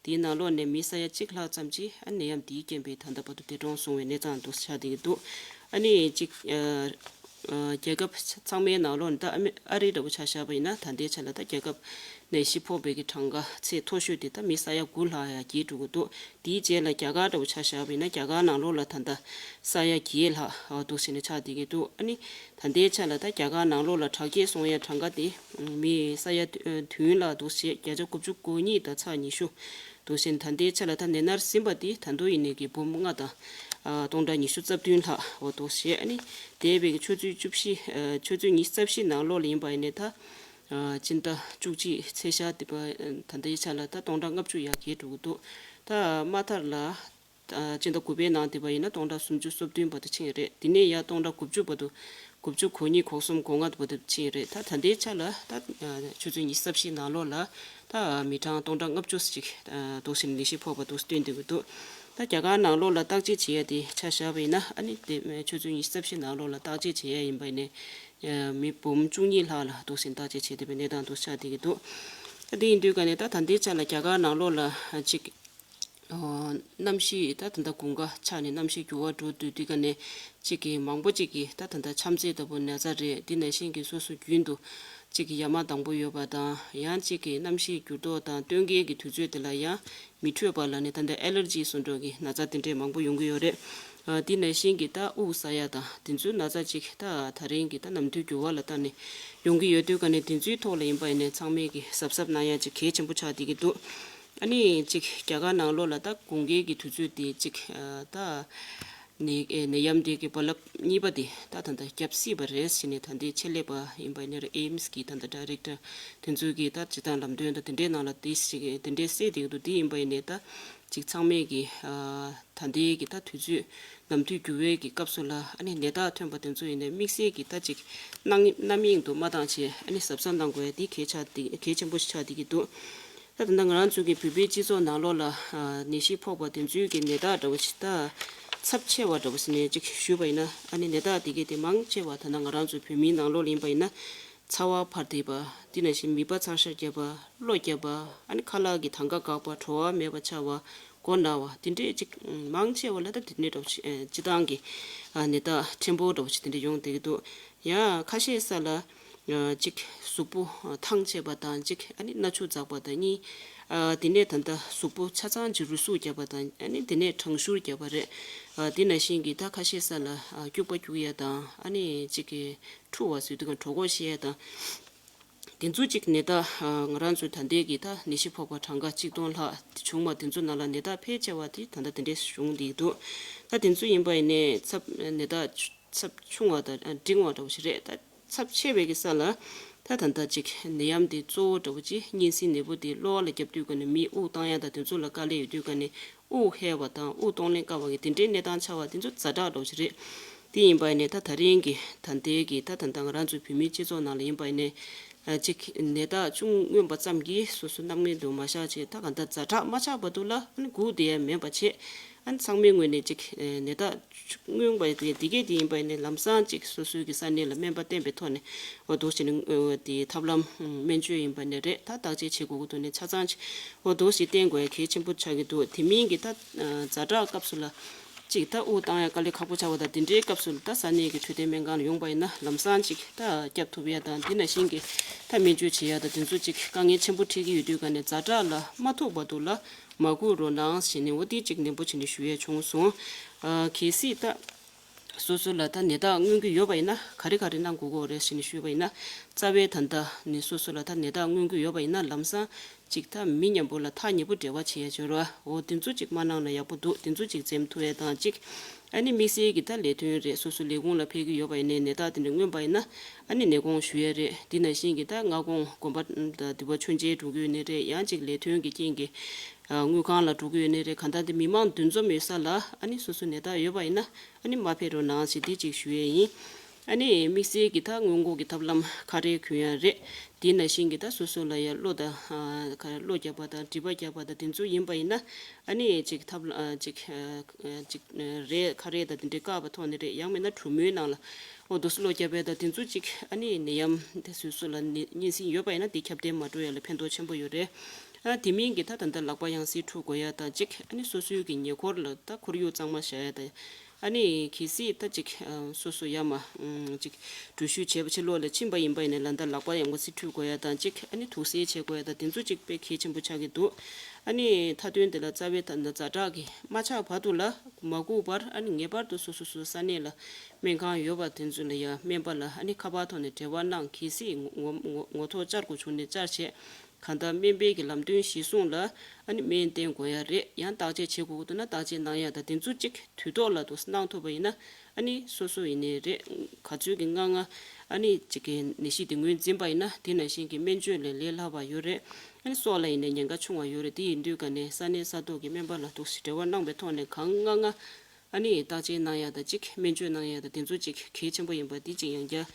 དེའི་ནང་ལོགས་ནས་མི་ས་ཡ་གཅིག་ལྷག་ཙམ་ཅིག་ཨ་ནད་ཡམས་དེའི་རྐྱེན་པས་ད་ལྟ་བར་དུ་འདས་གྲོངས་སོང་བའི་གནས་སྟངས་འདུག་ཆགས་བསྡད་ཀྱི་འདུག་ཨ་ནི་གཅིག་ཨ་ཨ་རྒྱལ་ཁབ་ཚང་མའི་ནང་ལོགས་ནས་ད་ཨ་མི་ཨ་རི་འདྲ་བོ་ཆ་བཞག་པ་ཡིན་ན་ད་ལྟའི་ཆ་ལ་ད་རྒྱལ་ཁབ་ནད་གཞི་ཕོག་པའི་གི་གྲངས་ཀ་ཚད་མཐོ་ཤོས་དེ་ད་མི་ས་ཡ་དགུ་ལྷག་ཡང་རྒྱས་འགྲོ་གི་འདུག་དེའི་རྗེས་ལ་རྒྱ་གར་འདྲ་བོ་ཆ་བཞག་པ་ཡིན་ན་རྒྱ་གར་ནང་ལོགས་ལ་ད་ལྟ་ས་ཡ་བརྒྱད་ལྷག་འདུག་ཟེར་ནས་ཆགས་བསྡད་ཀྱི་འདུག་ཨ་ནི་ད་ལྟའི་ཆ་ལ་ད་རྒྱ་གར་ནང་ལོགས་ལ་དྲག་སྐྱེད་སོང་ཡ་གྲངས་ཀ་དེ་མི་ས་ཡ་བདུན་ལྷག་འདུག་ཟེར། བརྒྱ་ཆ་དགུ་བཅུ་གོ་གཉིས་དང་ཚེག་ཉི་ཤུ་འདུག་ཟེར། ད་ལྟའི་ཆ་ལ་ད་ནད་མནར་ཟིན་པ་དེ་ད་དུང་ཡིན་ནའི་གི་འབུམ་ལྔ་དང་ཨ་སྟོང་ཕྲག་ཉི་ཤུ་རྩ་བདུན་ལྷག་འདུག་ཟེར། ཨ་ནི་འདས་པའི་གི་ཆུ་ཚོད་བཅུ་བཞི་ཨ་ཆུ་ཚོད་ཉི་ཤུ་རྩ་བཞི་ནང་ལོགས་ལ་ཡིན་པ་ཡིན་ནའི་ད་ཨ་སྤྱི་ཟླ་བཅུ་གཅིག་ཚེས་ཤར་དེ་བ་ད་ལྟའི་ཆ་ལ་ད་སྟོང་ཕྲག་ལྔ་བཅུ་ཡར་རྒྱས་འགྲོ་གི་འདུག་ད་མ་མཐར་ལ་ཨ་སྤྱི་ཟླ་དགུ་པའི་ནང་དེ་བ་ཡིན་ན་སྟོང་ཕྲག་སུམ་ཅུ་སོ་བདུན་བར་དུ་ཕྱིན་ཡོད་རེད། དེ་ནས་ཡར་སྟོང་ཕྲག་དགུ་བཅུ་བར་དུ་དགུ་བཅུ་གོ་གཉིས་གོ་གསུམ་གོ་ལྔ་བར་དུ་ཕྱིན་ཡོད་རེད། ད་ད་ལྟའི་ཆ་ལ་ད་ཨ་ཆུ་ཚོད་ཉི་ཤུ་རྩ་བཞི་ནང་ལོགས་ལ་ད་མི་གྲངས་སྟོང་ཕྲག་ལྔ་བཅུ་ཅིག་ཨ་འདུག་ཟེར་ནས་ནད་གཞི་ཕོག་པ་འདུག་སྟོན་བསྡད་ཀྱི་འདུག་ད་རྒྱ་གར་ནང་ལོགས་ལ་བརྟག་དཔྱད་བྱེད་ཡ་དེ་ཆ་བཞག་པ་ཡིན་ན་ཨ་ནི་དེ་ཆུ་ཚོད་ཉི་ཤུ་རྩ་བཞི་ནང་ལོགས་ལ་བརྟག་དཔྱད་བྱེད་ཡ་ཡིན་པ་ཡིན་ནའི་ཨ་མི་འབུམ་བཅུ་གཉིས་ལྷག་ལ་འདུག་ཟེར་ནས་བརྟག་དཔྱད་བྱེད་བསྡད་པའི་གནས་སྟངས་འདུག་ཆགས་བསྡད་ཀྱི་འདུག་ད་དེ་ཡིན་དུས་ཀ་ནས་ད་ད་ལྟའི་ཆ་ལ་རྒྱ་གར་ནང་ལོགས་ལ་ཨ་ཅིག་ཨོ། གནམ་གཤིས་ད་ད་ལྟ་དགུན་ཁ་ཆགས་ནས་གནམ་གཤིས་འགྱུར་བ་འགྲོ་དུས་དེ་ག་ནས་གཅིག་གིས་མང་པོ་གཅིག་གིས་ད་ད་ལྟ་ཆམ་ཚད་ལྟ་བུ་ན་ཚ་རེད། དེ་ནང་བཞིན་གྱི་སོ་སོ་རྒྱུན་དུ་གཅིག་གིས་ཡ་མ་དྭངས་པོ་ཡོད་པ་དང་ཡང་གཅིག་གིས་གནམ་གཤིས་འགྱུར་ལྡོག་དང་སྟོན་ཁའི་གི་དུས་ཚོད་དེ་ལ་ཡང་མི་འཕྲོད་པ་ལ་ནི་ད་ལྟ་ཨེ་ལར་ཇི་སོགས་འགྲོ་གི་ན་ཚ་དེ་འདྲས་མང་པོ་ཡོང་གི་ཡོད་རེད། ཨ་དེ་ནང་བཞིན་གྱི་ད་དབུགས་ཟ་ཡ་དང་དེ་ཚོའི་ན་ཚ་གཅིག་ད་ད་རིང་གི་ད་ནམ་དུས་འགྱུར་བ་ལ་བལྟས་ནས་ཡོང་གི་ཡོད་དུས་ག་ནས་དེ་ཚོའི་ཐོག་ལ་ཡིན་པ་ཡིན་ནས་ཚང་མས་གི་གཟབ་གཟབ་གནང་ཡ་གཅིག་གལ་ཆེན་པོ་ཆགས་བསྡད་ཀྱི་འདུག་ཨ་ནི་གཅིག་རྒྱ་གར་ནང་ལོགས་ལ་ད་དགུན་ཁའི་གི་དུས་ཚོད་དེ་གཅིག་ཨ་ད་ནད་ཨེ་ནད་ཡམས་དེ་གི་རྦ་རླབས་གཉིས་པ་དེ་ད་ད་ལྟ་བརྒྱབ་སྲིད་པ་རེད་ཟེར་ནས་ད་ལྟའི་ཆེད་ལས་པ་ཡིན་པ་ནི་རེད། ཨེམ་སི་གི་ད་ལྟ་ཌའི་རེག་ཊར་དེ་ཚོའི་གི་ད་སྤྱིར་བཏང་ལམ་སྟོན་དང་དེ་འདྲའི་ནང་ལ་དེ་ཞིག་དེ་འདྲའི་གསལ་བསྡད་ཀྱི་འདུག་དེ་ཡིན་པ་ཡིན་ནས་ད་གཅིག་ཚང་མས་གི་ཨ་ད་ལྟའི་གི་ད་དུས་ཚོད་ནམ་དུས་འགྱུར་བའི་གི་སྐབས་སུ་ལ་ཨ་ནི་ནད་རྟགས་ཐོན་པ་དེ་ཚོ་ཡིན་ནའི་དམིགས་བསལ་གྱི་ད་ཅིག་སྣང་རྣམ་གཡེང་དུ་མ་བཏང་བྱས་ཨ་ནི་གཟབ་གཟབ་གནང་དགོས་ཡ་དེ་གལ་ཆགས་དེ་གལ་ཆེན་པོ་ཞིག་ཆགས་བསྡད་ཀྱི་འདུག་ད་ད་ལྟ་ང་རང་ཚོ་གི་བོད་པའི་སྤྱི་ཚོགས་ནང་ལོགས་ལ་ཨ་ནད་གཞི་ཕོག་པ་དེ་ཚོའི་གི་ནད་རྟགས་འདྲ་བོ་ཞིག་ད་ཚབས་ཆེ་བ་འདྲ་བོ་ཟེར་ནས་ཅིག་ཞུས་པ་ཡིན་ན་ཨ་ནི་ནད་རྟགས་དེ་གའི་དེ་མང་ཆེ་བ་ད་ལྟ་ང་རང་ཚོ་བོད་མིའི་ནང་ལོགས་ལ་ཡིན་པ་ཡིན་ན་ཚ་བ་འཕར་བསྡད་པ་དེ་ནང་བཞིན་མིད་པ་ཚ་ཤ་རྒྱབ་པ་གློ་རྒྱབ་པ་ཨ་ནི་ཁ་ལག་གི་དང་ག་འགག་པ་བྲོ་བ་མེད་པ་ཆགས་པ། མགོ་ན་བ་དེ་འདྲས་ཅིག་མང་ཆེ་བ་ལ་ད་དེ་འདྲས་འདྲ་བོ་ཞིག་ཨ་སྤྱི་བཏང་གི་ཨ་ནད་རྟགས་ཕྲན་བུ་འདྲ་བོ་ཞིག་དེ་འདྲས་ཡོང་བསྡད་ཀྱི་འདུག་ཡང་ཁ་ཤས་ས་ལ་ཨ་ཅིག་གཟུགས་པོ་ཐང་ཆད་པ་དང་གཅིག་ཨ་ནི་སྣ་ཆུ་འཛག་པ་དང་གཉིས། ཨ་དེ་ནས་ད་ལྟ་གཟུགས་པོ་ཆ་ཚང་ཅིག་རུས་ཟུག་བརྒྱབ་པ་དང་ཨ་ནི་དེ་ནས་གྲང་ཤུར་བརྒྱབ་པ་རེད། ཨ་དེ་ནང་བཞིན་གྱི་ད་ཁ་ཤས་ས་ལ་ཨ་སྐྱུག་པ་སྐྱུག་ཡ་དང་ཨ་ནི་གཅིག་གི་འཁྲུ་བ་བཟོས་དུས་གང་གྲོད་ཁོག་བཤལ་ཡ་དང་། དེ་ཚོ་གཅིག་ནད་རྟགས་ང་རང་ཚོའི་ད་ལྟའི་གི་ད་ནད་གཞི་ཕོག་པ་གྲངས་ཀ་གཅིག་སྟོང་ལྷག་བྱུང་བ་དེ་ཚོ་ནང་ལ་ནད་རྟགས་ཕལ་ཆེ་བ་དེ་ད་ལྟ་དེ་འདྲས་བྱུང་བསྡད་འདུག་ད་དེ་ཚོ་ཡིན་པ་ཡིན་ནའི་ཚབས་ནད་རྟགས་ཚབས་ཆུང་བ་དང་འབྲིང་བ་འདྲ་བོ་ཞིག་རེད། ད་ཚབས་ཆེ་བའི་གི་ས་ལ་ད་ད་ལྟ་གཅིག་ནད་ཡམས་དེ་གཙོ་བོ་འདྲ་བོ་གཅིག་གཉན་སྲིན་ནད་འབུ་དེ་གློ་བ་ལ་བརྒྱབ་དུས་ག་ནས་མིའི་དབུགས་བཏང་ཡ་དང་དེ་ཚོ་ལ་དཀའ་ལས་ཡོད་དུས་ག་ནས་དབུགས་ཧལ་བ་དང་དབུགས་གཏོང་ལེན་དཀའ་བ་གི་དེ་འདྲའི་གནས་སྟངས་ཆགས་པ་དེ་ཚོ་ཛ་དྲག་འདྲ་བོ་ཞིག་རེད། དེ་ཡིན་པ་ཡིན་ནའི་ད་ད་རིང་གི་ད་ལྟའི་གི་ད་ད་ལྟ་ང་རང་ཚོའི་བོད་མིའི་སྤྱི་ཚོགས་ནང་ལ་ཡིན་པ་ཡིན་ནའི་ཨ་གཅིག་ནད་རྟགས་ཅུང་མངོན་པ་ཙམ་གྱིས་སོ་སོ་རྣམ་ངེས་དུ་མ་བཞག་བྱས་ད་ག་ད་ཛ་དྲག་མ་ཆགས་བར་དུ་ལ་ཨ་ནི་སྒུག་བསྡད་ཡ་མེད་པ་བྱས། ཨ་ནི་ཚང་མའི་ངོས་ནས་གཅིག་ནད་རྟགས་མངོན་པ་དེ་འདི་གས་དེ་ཡིན་པ་ཡིན་ནའི་ལམ་སང་གཅིག་སོ་སོའི་གི་ས་གནས་ལ་སྨན་པ་བསྟེན་པའི་ཐོག་ནས་འོ་འདུག་བྱས་ནས་དེ་ཐབས་ལམ་སྨན་བཅོས་ཡིན་པ་ནས་རེད། ད་བརྟག་དཔྱད་བྱེད་དགོས་ཀྱི་འདུག་ནས་ཆ་ཚང་གཅིག་འོ་འདུག་བྱས་བསྟེན་དགོས་ཡ་གལ་ཆེན་པོ་ཆགས་ཀྱི་འདུག་དེ་མིན་གྱི་ད་ཛ་དྲག་སྐབས་སུ་ལ་གཅིག་ད་དབུགས་བཏང་ཡ་དཀའ་ལས་ཁག་པོ་ཆགས་པ་དང་དེ་འདྲའི་སྐབས་སུ་ད་ས་གནས་ཀྱི་འཕྲོད་བསྟེན་སྨན་ཁང་ལ་ཡོང་པ་ཡིན་ན་ལམ་སང་གཅིག་ད་སྐྱོབ་ཐུབ་ཡ་དང་དེ་ནང་བཞིན་གྱི་ད་སྨན་བཅོས་བྱེད་ཡ་དང་དེ་ཚོ་གཅིག་དཀའ་ངལ་ཆེན་པོ་འཕྲད་ཀྱི་ཡོད་དུས་ག་ནས་ཛ་དྲག་ལ་མ་ཐུག་བར་དུ་ལ་མ་སྒུག་རོགས་གནང་ཞེས་ནས་འོ་དེ་གཅིག་ནན་པོ་བྱས་ནས་ཞུ་ཡས་བྱུང་སོང་། ཨ་གལ་སྲིད་ད་སོ་སོ་ལ་ད་ནད་རྟགས་མངོན་གྱི་ཡོད་པ་ཡིན་ན་ག་རེ་ག་རེ་གནང་དགོས་ཀྱི་ཡོད་རེད་ཞེས་ནས་ཞུས་པ་ཡིན་ན། རྩ་བའི་ད་ལྟ་ནི་སོ་སོ་ལ་ད་ནད་རྟགས་མངོན་གྱི་ཡོད་པ་ཡིན་ན་ལམ་སང་གཅིག་ད་མི་མཉམ་པོ་ལ་ཐག་ཉེ་པོ་འབྲེལ་བ་བྱེད་ཡ་སྦྱོར་བ་འོ་དེ་ཚོ་གཅིག་མ་གནང་ན་ཡག་པོ་འདུག་དེ་ཚོ་གཅིག་འཛེམ་ཐུབ་ཡ་དང་གཅིག་ཨ་ནི་དམིགས་བསལ་གྱི་ད་ལས་དོན་རེད། སོ་སོ་ལས་ཁུངས་ལ་ཕེབས་ཀྱི་ཡོད་པ་ཡིན་ནའི་ནད་རྟགས་དེ་འདྲ་མངོན་པ་ཡིན་ན་ཨ་ནི་ནད་དགོངས་ཞུ་ཡས་རེད། འདི་ནང་བཞིན་གྱི་ད་སྔ་དགོང་དགོན་པ་དང་འདི་པ་མཆོད་མཇལ་འགྲོ་གི་ཡོད་ནའི་རེད། ཡང་ཅིག་ལས་དོན་གྱི་རྐྱེན་གྱིས་ཨ་དངུལ་ཁང་ལ་འགྲོ་གི་ཡོད་ནའི་རེད། གང་ལྟར་འདི་མི་མང་འདུ་འཛོམས་ཡོད་ས་ལ་ཨ་ནི་སོ་སོ་ནད་རྟགས་ཡོད་པ་ཡིན་ན་ཨ་ནི་མ་ཕེབས་རོགས་གནང་ཞེས་འདི་ཅིག་ཞུ་ཡས་ཡིན། ཨ་ནི་དམིགས་བསལ་གྱི་ད་སྔོན་འགོག་གི་ཐབས་ལམ་ཁ་རས་གོན་ཡ་རེད། དེ་ནང་བཞིན་གྱི་ད་སོ་སོ་ལ་ཡ་གློ་དང་ཨ་ག་གློ་རྒྱག་པ་དང་དྲི་མ་རྒྱག་པ་དང་དེ་ཚོ་ཡིན་པ་ཡིན་ན། ཨ་ནི་ཅིག་ཐབས་ལ་ཨ་ཅིག་ཨ་ཅིག་རས་ཁ་རས་དང་དེ་འདྲའི་བཀག་པ་ཐོག་ནས་རེད། ཡང་མིན་ན་གྲུ་མོའི་ནང་ལ་འོ་དོ་སོ་གློ་རྒྱག་པའི་དང་དེ་ཚོ་ཅིག་ཨ་ནི་ནད་ཡམས་དེ་སོ་སོ་ལ་ནད་གཉན་སྲིན་ཡོད་པ་ཡིན་ན་དེ་ཁྱབ་གདལ་མ་འགྲོ་ཡ་ལ་ཕན་ཐོགས་ཆེན་པོ་ཡོད་རེད། ཨ་དེ་མིན་གྱི་ད་ད་ལྟ་ལག་པ་ཡང་སེ་འཁྲུ་དགོས་ཡ་དང་ཅིག་ཨ་ནི་སོ་སོའི་གི་ཉེ་འཁོར་ལ་ད་ཁོར་ཡུག་གཙང་མ་བཞག་ཡ་དང་། ཨ་ནི་གལ་སྲིད་ད་ཅིག་ཨ་སོ་སོ་ཡ་མ་ཨམ་ཅིག་འགྲུལ་བཞུད་བྱས་པ་ཕྱི་ལོགས་ལ་ཕྱིན་པ་ཡིན་པ་ཡིན་ན་ལ་ད་ལག་པ་ཡང་སེ་འཁྲུ་དགོས་ཡ་དང་ཅིག་ཨ་ནི་དུག་སེལ་བྱེད་དགོས་ཡ་དང་དེ་ཚོ་ཅིག་དཔེ་གལ་ཆེན་པོ་ཆགས་ཀྱི་འདུག་ཨ་ནི་མཐའ་དོན་དེ་ལ་རྩ་བའི་ད་ད་ཛ་དྲག་གི་མ་ཆགས་བར་དུ་ལ་མ་སྒུག་པར་ཨ་ནི་ངེས་པར་དུ་སོ་སོ་སོའི་ས་གནས་ལ་སྨན་ཁང་ཡོད་པ་དེ་ཚོ་ལ་ཡ་སྨན་པ་ལ་ཨ་ནི་ཁ་པར་ཐོག་ནས་འབྲེལ་བ་གནང་། གལ་སྲིད་ངོ་ངོ་ངོ་ངོ་ཐོག་བཅར་དགོས་བྱུང་ནས་བཅར་བྱས། གང་ལྟར་སྨན་པའི་གི་ལམ་སྟོན་གཞིར་བཟུང་ལ་ཨ་ནི་སྨན་བསྟེན་དགོས་ཡ་རེད། ཡང་བརྟག་དཔྱད་བྱེད་དགོས་ཀྱི་འདུག་ན་བརྟག་དཔྱད་གནང་ཡ་དང་དེ་ཚོ་གཅིག་དུས་ཐོག་ལ་དུ་གནང་ཐུབ་པ་ཡིན་ན་ཨ་ནི་སོ་སོ་ཡིན་ནའི་རེད། ག་ཚོད་ཀྱི་སྔ་སྔ་ཨ་ནི་གཅིག་གི་ནད་གཞི་དེ་ངོས་འཛིན་པ་ཡིན་ན་དེ་ནང་བཞིན་གྱི་སྨན་བཅོས་ལས་ལས་སླ་བ་ཡོད་རེད། ཨ་ནི་སྲོག་ལ་ཡིན་ནའི་ཉེན་ཁ་ཆུང་བ་ཡོད་རེད། དེ་ཡིན་དུས་ག་ནས་ས་གནས་ས་ཐོག་གི་སྨན་པ་ལ་འདུག་སེ་འབྲེལ་བ་གནང་པའི་ཐོག་ནས་གང་སྔ་སྔ་ཨ་ནི་བརྟག་དཔྱད་གནང་ཡ་དང་གཅིག་སྨན་བཅོས་གནང་ཡ་དང་དེ་ཚོ་གཅིག་གལ་ཆེན་པོ་ཡིན་པ་དེ་གཅིག་ཡང་བསྐྱར་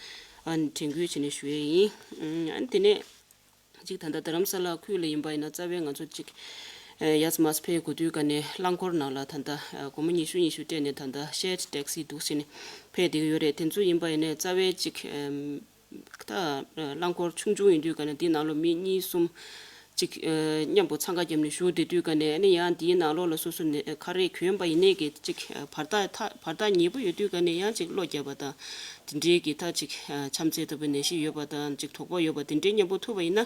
ཨ་ནི་དྲན་སྐུལ་བྱས་ནས་ཞུ་ཡ་ཡིན། ཨ་ནི་དེ་ནས། གཅིག་ད་ལྟ་རྡ་རམ་ས་ལ་ཁུལ་ལ་ཡིན་པ་ཡིན་ན་རྩ་བའི་ང་ཚོ་གཅིག་ཨེ་ཡ་མཚན་ཕེབས་དགོས་དུས་ག་ནས་རླངས་འཁོར་ནང་ལ་ད་ལྟ་ཨེ་སྒོར་མོ་ཉི་ཤུ་ཉི་ཤུ་སྤྲད་ནས་ད་ལྟ་ཤེར་ཊེག་སི་འདུག་ཟེར་ནས་ཕེབས་བསྡད་ཀྱི་ཡོད་རེད། དེ་ཚོ་ཡིན་པ་ཡིན་ནའི་རྩ་བའི་གཅིག་ཨེམ་ད་རླངས་འཁོར་ཆུང་ཆུང་ཡིན་དུས་ག་ནས་དེའི་ནང་ལོགས་མི་གཉིས་གསུམ་གཅིག་ཨེ་མཉམ་པོ་འཚང་ཁ་བརྒྱབ་ནས་བཞུགས་བསྡད་དུས་ག་ནས་ཨ་ནི་ཡང་དེའི་ནང་ལོགས་ལ་སོ་སོ་ནས་ཁ་རས་གྱོན་པ་ཡིན་ནའི་གི་གཅིག་བར་ཐག་ཐག་བར་ཐག་ཉེ་པོ་ཡོད་དུས་ག་ནས་ཡང་གཅིག་གློ་རྒྱག་པ་དང་། དེ་འདྲའི་གི་ད་ཅིག་ཨ་ཆམ་ཚད་ལྟ་བུའི་ནད་གཞི་ཡོད་པ་དང་ཅིག་དོགས་པ་ཡོད་པ་དེ་འདྲའི་མཉམ་པོ་ཐུག་པ་ཡིན་ན།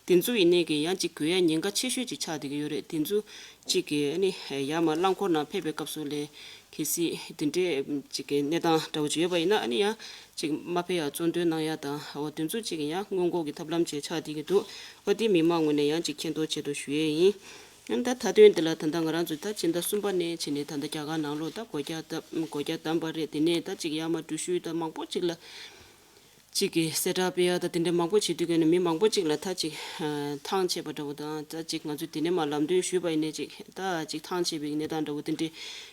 དེ་ཚོ་ཡིན་ནའི་གི་ཡང་ཅིག་གྱོན་ཡ་ཉེན་ཁ་ཆེ་ཤོས་ཅིག་ཆགས་བསྡད་ཀྱི་ཡོད་རེད། དེ་ཚོ་ཅིག་གི་ཨ་ནི་ཡར་མར་རླངས་འཁོར་ནང་ཕེབས་པའི་སྐབས་སུ་ལས་གལ་སྲིད་དེ་འདྲའི་ཅིག་གི་གནས་སྟངས་འདྲ་བོ་ཅིག་ཡོད་པ་ཡིན་ན་ཨ་ནི་ཡང་ཅིག་མ་ཕེབས་ཡ་གཙོ་འདོན་གནང་ཡ་དང་འོ་དེ་ཚོ་ཅིག་ཡང་སྔོན་འགོག་གི་ཐབས་ལམ་ཅིག་ཆགས་བསྡད་ཀྱི་འདུག་འོ་དེ་མི་མང་ངོས་ནས་ཡང་ཅིག་མཁྱེན་རྟོགས་ཆེད་དུ་ཞུ་ཡས་ཡིན། ཨ་ནི་ད་མཐའ་དོན་འདི་ལ་ད་ལྟ་ང་རང་ཚོ་ད་སྤྱི་ཟླ་གསུམ་པ་ནས་བྱས་ནས་ད་ལྟ་རྒྱ་གར་ནང་ལོགས་ད་སྒོ་རྒྱག་བཏབ་སྒོ་རྒྱག་བསྡམས་པ་རེད། དེ་ནས་ད་ཅིག་ཡར་མར་འགྲུལ་བཞུད་ད་མང་པོ་ཅིག་ལ་ཅིག་གི་གསལ་བསྒྲགས་སྤེལ་ཡ་ད་དེ་འདྲ་མང་པོ་བྱེད་དུས་ག་ནས་མི་མང་པོ་ཅིག་ལ་ད་ཅིག་ཐང་ཆད་པ་འདྲ་བོ་དང་ད་ཅིག་ང་ཚོས་དེ་ནས་མར་ལམ་སྟོན་ཞུས་པ་ཡིན་ནའི་ཅིག་ད་ཅིག་ཐང་ཆད་པའི་གནས་སྟངས་འདྲ་བོ་དེ་འདྲ་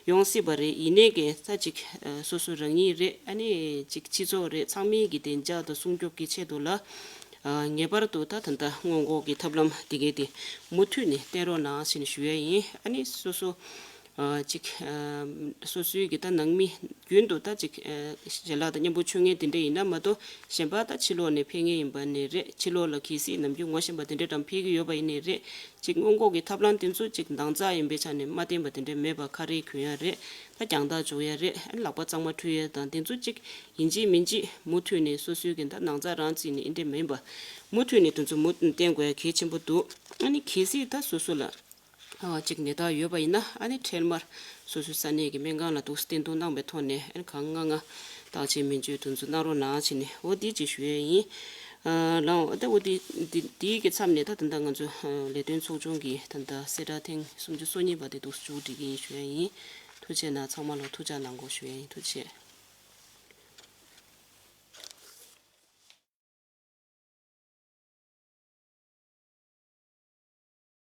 ཡོང་སྲིད་པ་རེད། ཡིན་ནའི་གི་ད་ཅིག་སོ་སོ་རང་ཉིད་རེད། ཨ་ནི་ཅིག་སྤྱི་ཚོགས་རེད། ཚང་མའི་གི་བདེ་འཇགས་དང་སྲུང་སྐྱོབ་ཀྱི་ཆེད་དུ་ལ། ཨ་ངེས་པར་དུ་ད་ད་ལྟ་སྔོན་འགོག་གི་ཐབས་ལམ་འདི་གའི་དེ་མུ་མཐུད་ནས་བསྟེན་རོགས་གནང་ཞེས་ནས་ཞུ་ཡས་ཡིན། ཨ་ནི་སོ་སོ་ཨ་ཅིག་ཨ་སོ་སོའི་གི་ད་ནང་མི་རྒྱུན་དུ་ད་ཅིག་ཨ་ཞལ་ལག་དང་མཉམ་པོ་མཆོད་མཁན་དེ་འདྲ་ཡིན་ན་མ་གཏོགས་གཞན་པ་ད་ཕྱི་ལོགས་ནས་ཕེབས་མཁན་ཡིན་པ་ནས་རེད། ཕྱི་ལོགས་ལ་གལ་སྲིད་ནམ་རྒྱུན་ངོ་ཤེས་པ་དེ་འདྲ་འགྲམ་ཕེབས་ཀྱི་ཡོད་པ་ཡིན་ནའི་རེད། ཅིག་སྔོན་འགོག་གི་ཐབས་ལམ་དེ་ཚོ་ཅིག་འདང་རྩ་ཡིན་པའི་ཆ་ནས་མ་བསྟེན་པ་དེ་འདྲ་མེད་པ་ཁ་རས་གྱོན་ཡ་རེད། ད་རྒྱང་ཐག་འཇུག་ཡ་རེད། ཨ་ནི་ལག་པ་གཙང་མ་འཁྲུ་ཡ་དང་དེ་ཚོ་ཅིག་ཡིན་གཅིག་མིན་གཅིག་མུ་མཐུད་ནས་སོ་སོའི་གི་ད་ནང་རྩ་རང་རྩིས་ནས་ཨེ་འདྲས་མིན་པ་མུ་མཐུད་ནས་དེ་ཚོ་མུ་བསྟེན་དགོས་ཡ་གལ་ཆེན་པོ་འདུག་ཨ་ནི་གལ་སྲིད་ད་སོ་སོ་ལ་ཨ་ཅིག་ནད་རྟགས་ཡོད་པ་ཡིན་ན་ཨ་ནི་འཕྲལ་མར་སོ་སོའི་ས་གནས་ཀྱི་སྨན་ཁང་ལ་འདུག་སེ་བསྟེན་གཏོང་གནང་པའི་ཐོག་ནས་ཨ་ནི་གང་སྔ་སྔ་བརྟག་དཔྱད་སྨན་བཅོས་དེ་ཚོ་གནང་རོགས་གནང་བྱས་ནས་འོ་འདི་ཅིག་ཞུ་ཡ་ཡིན། ཨ་ལའོ་ད་འོ་འདི་འདི་འདིའི་གི་མཚམས་ནས་ད་ད་ལྟ་ང་ཚོ་ཨ་ལས་དོན་ཚོགས་ཆུང་གི་ད་ལྟ་གསལ་བསྒྲགས་ཐེངས་སུམ་ཅུ་སོ་གཉིས་པ་དེ་འདུག་སེ་མཇུག་སྒྲིལ་གྱི་ཡིན་ཞུ་ཡ་ཡིན། ཐུགས་རྗེ་གནང་། ཚང་མ་ལ་ཐུགས་ཅག་གནང་དགོས་ཞུ་ཡ་ཡིན། ཐུགས་རྗེ་ཆེ།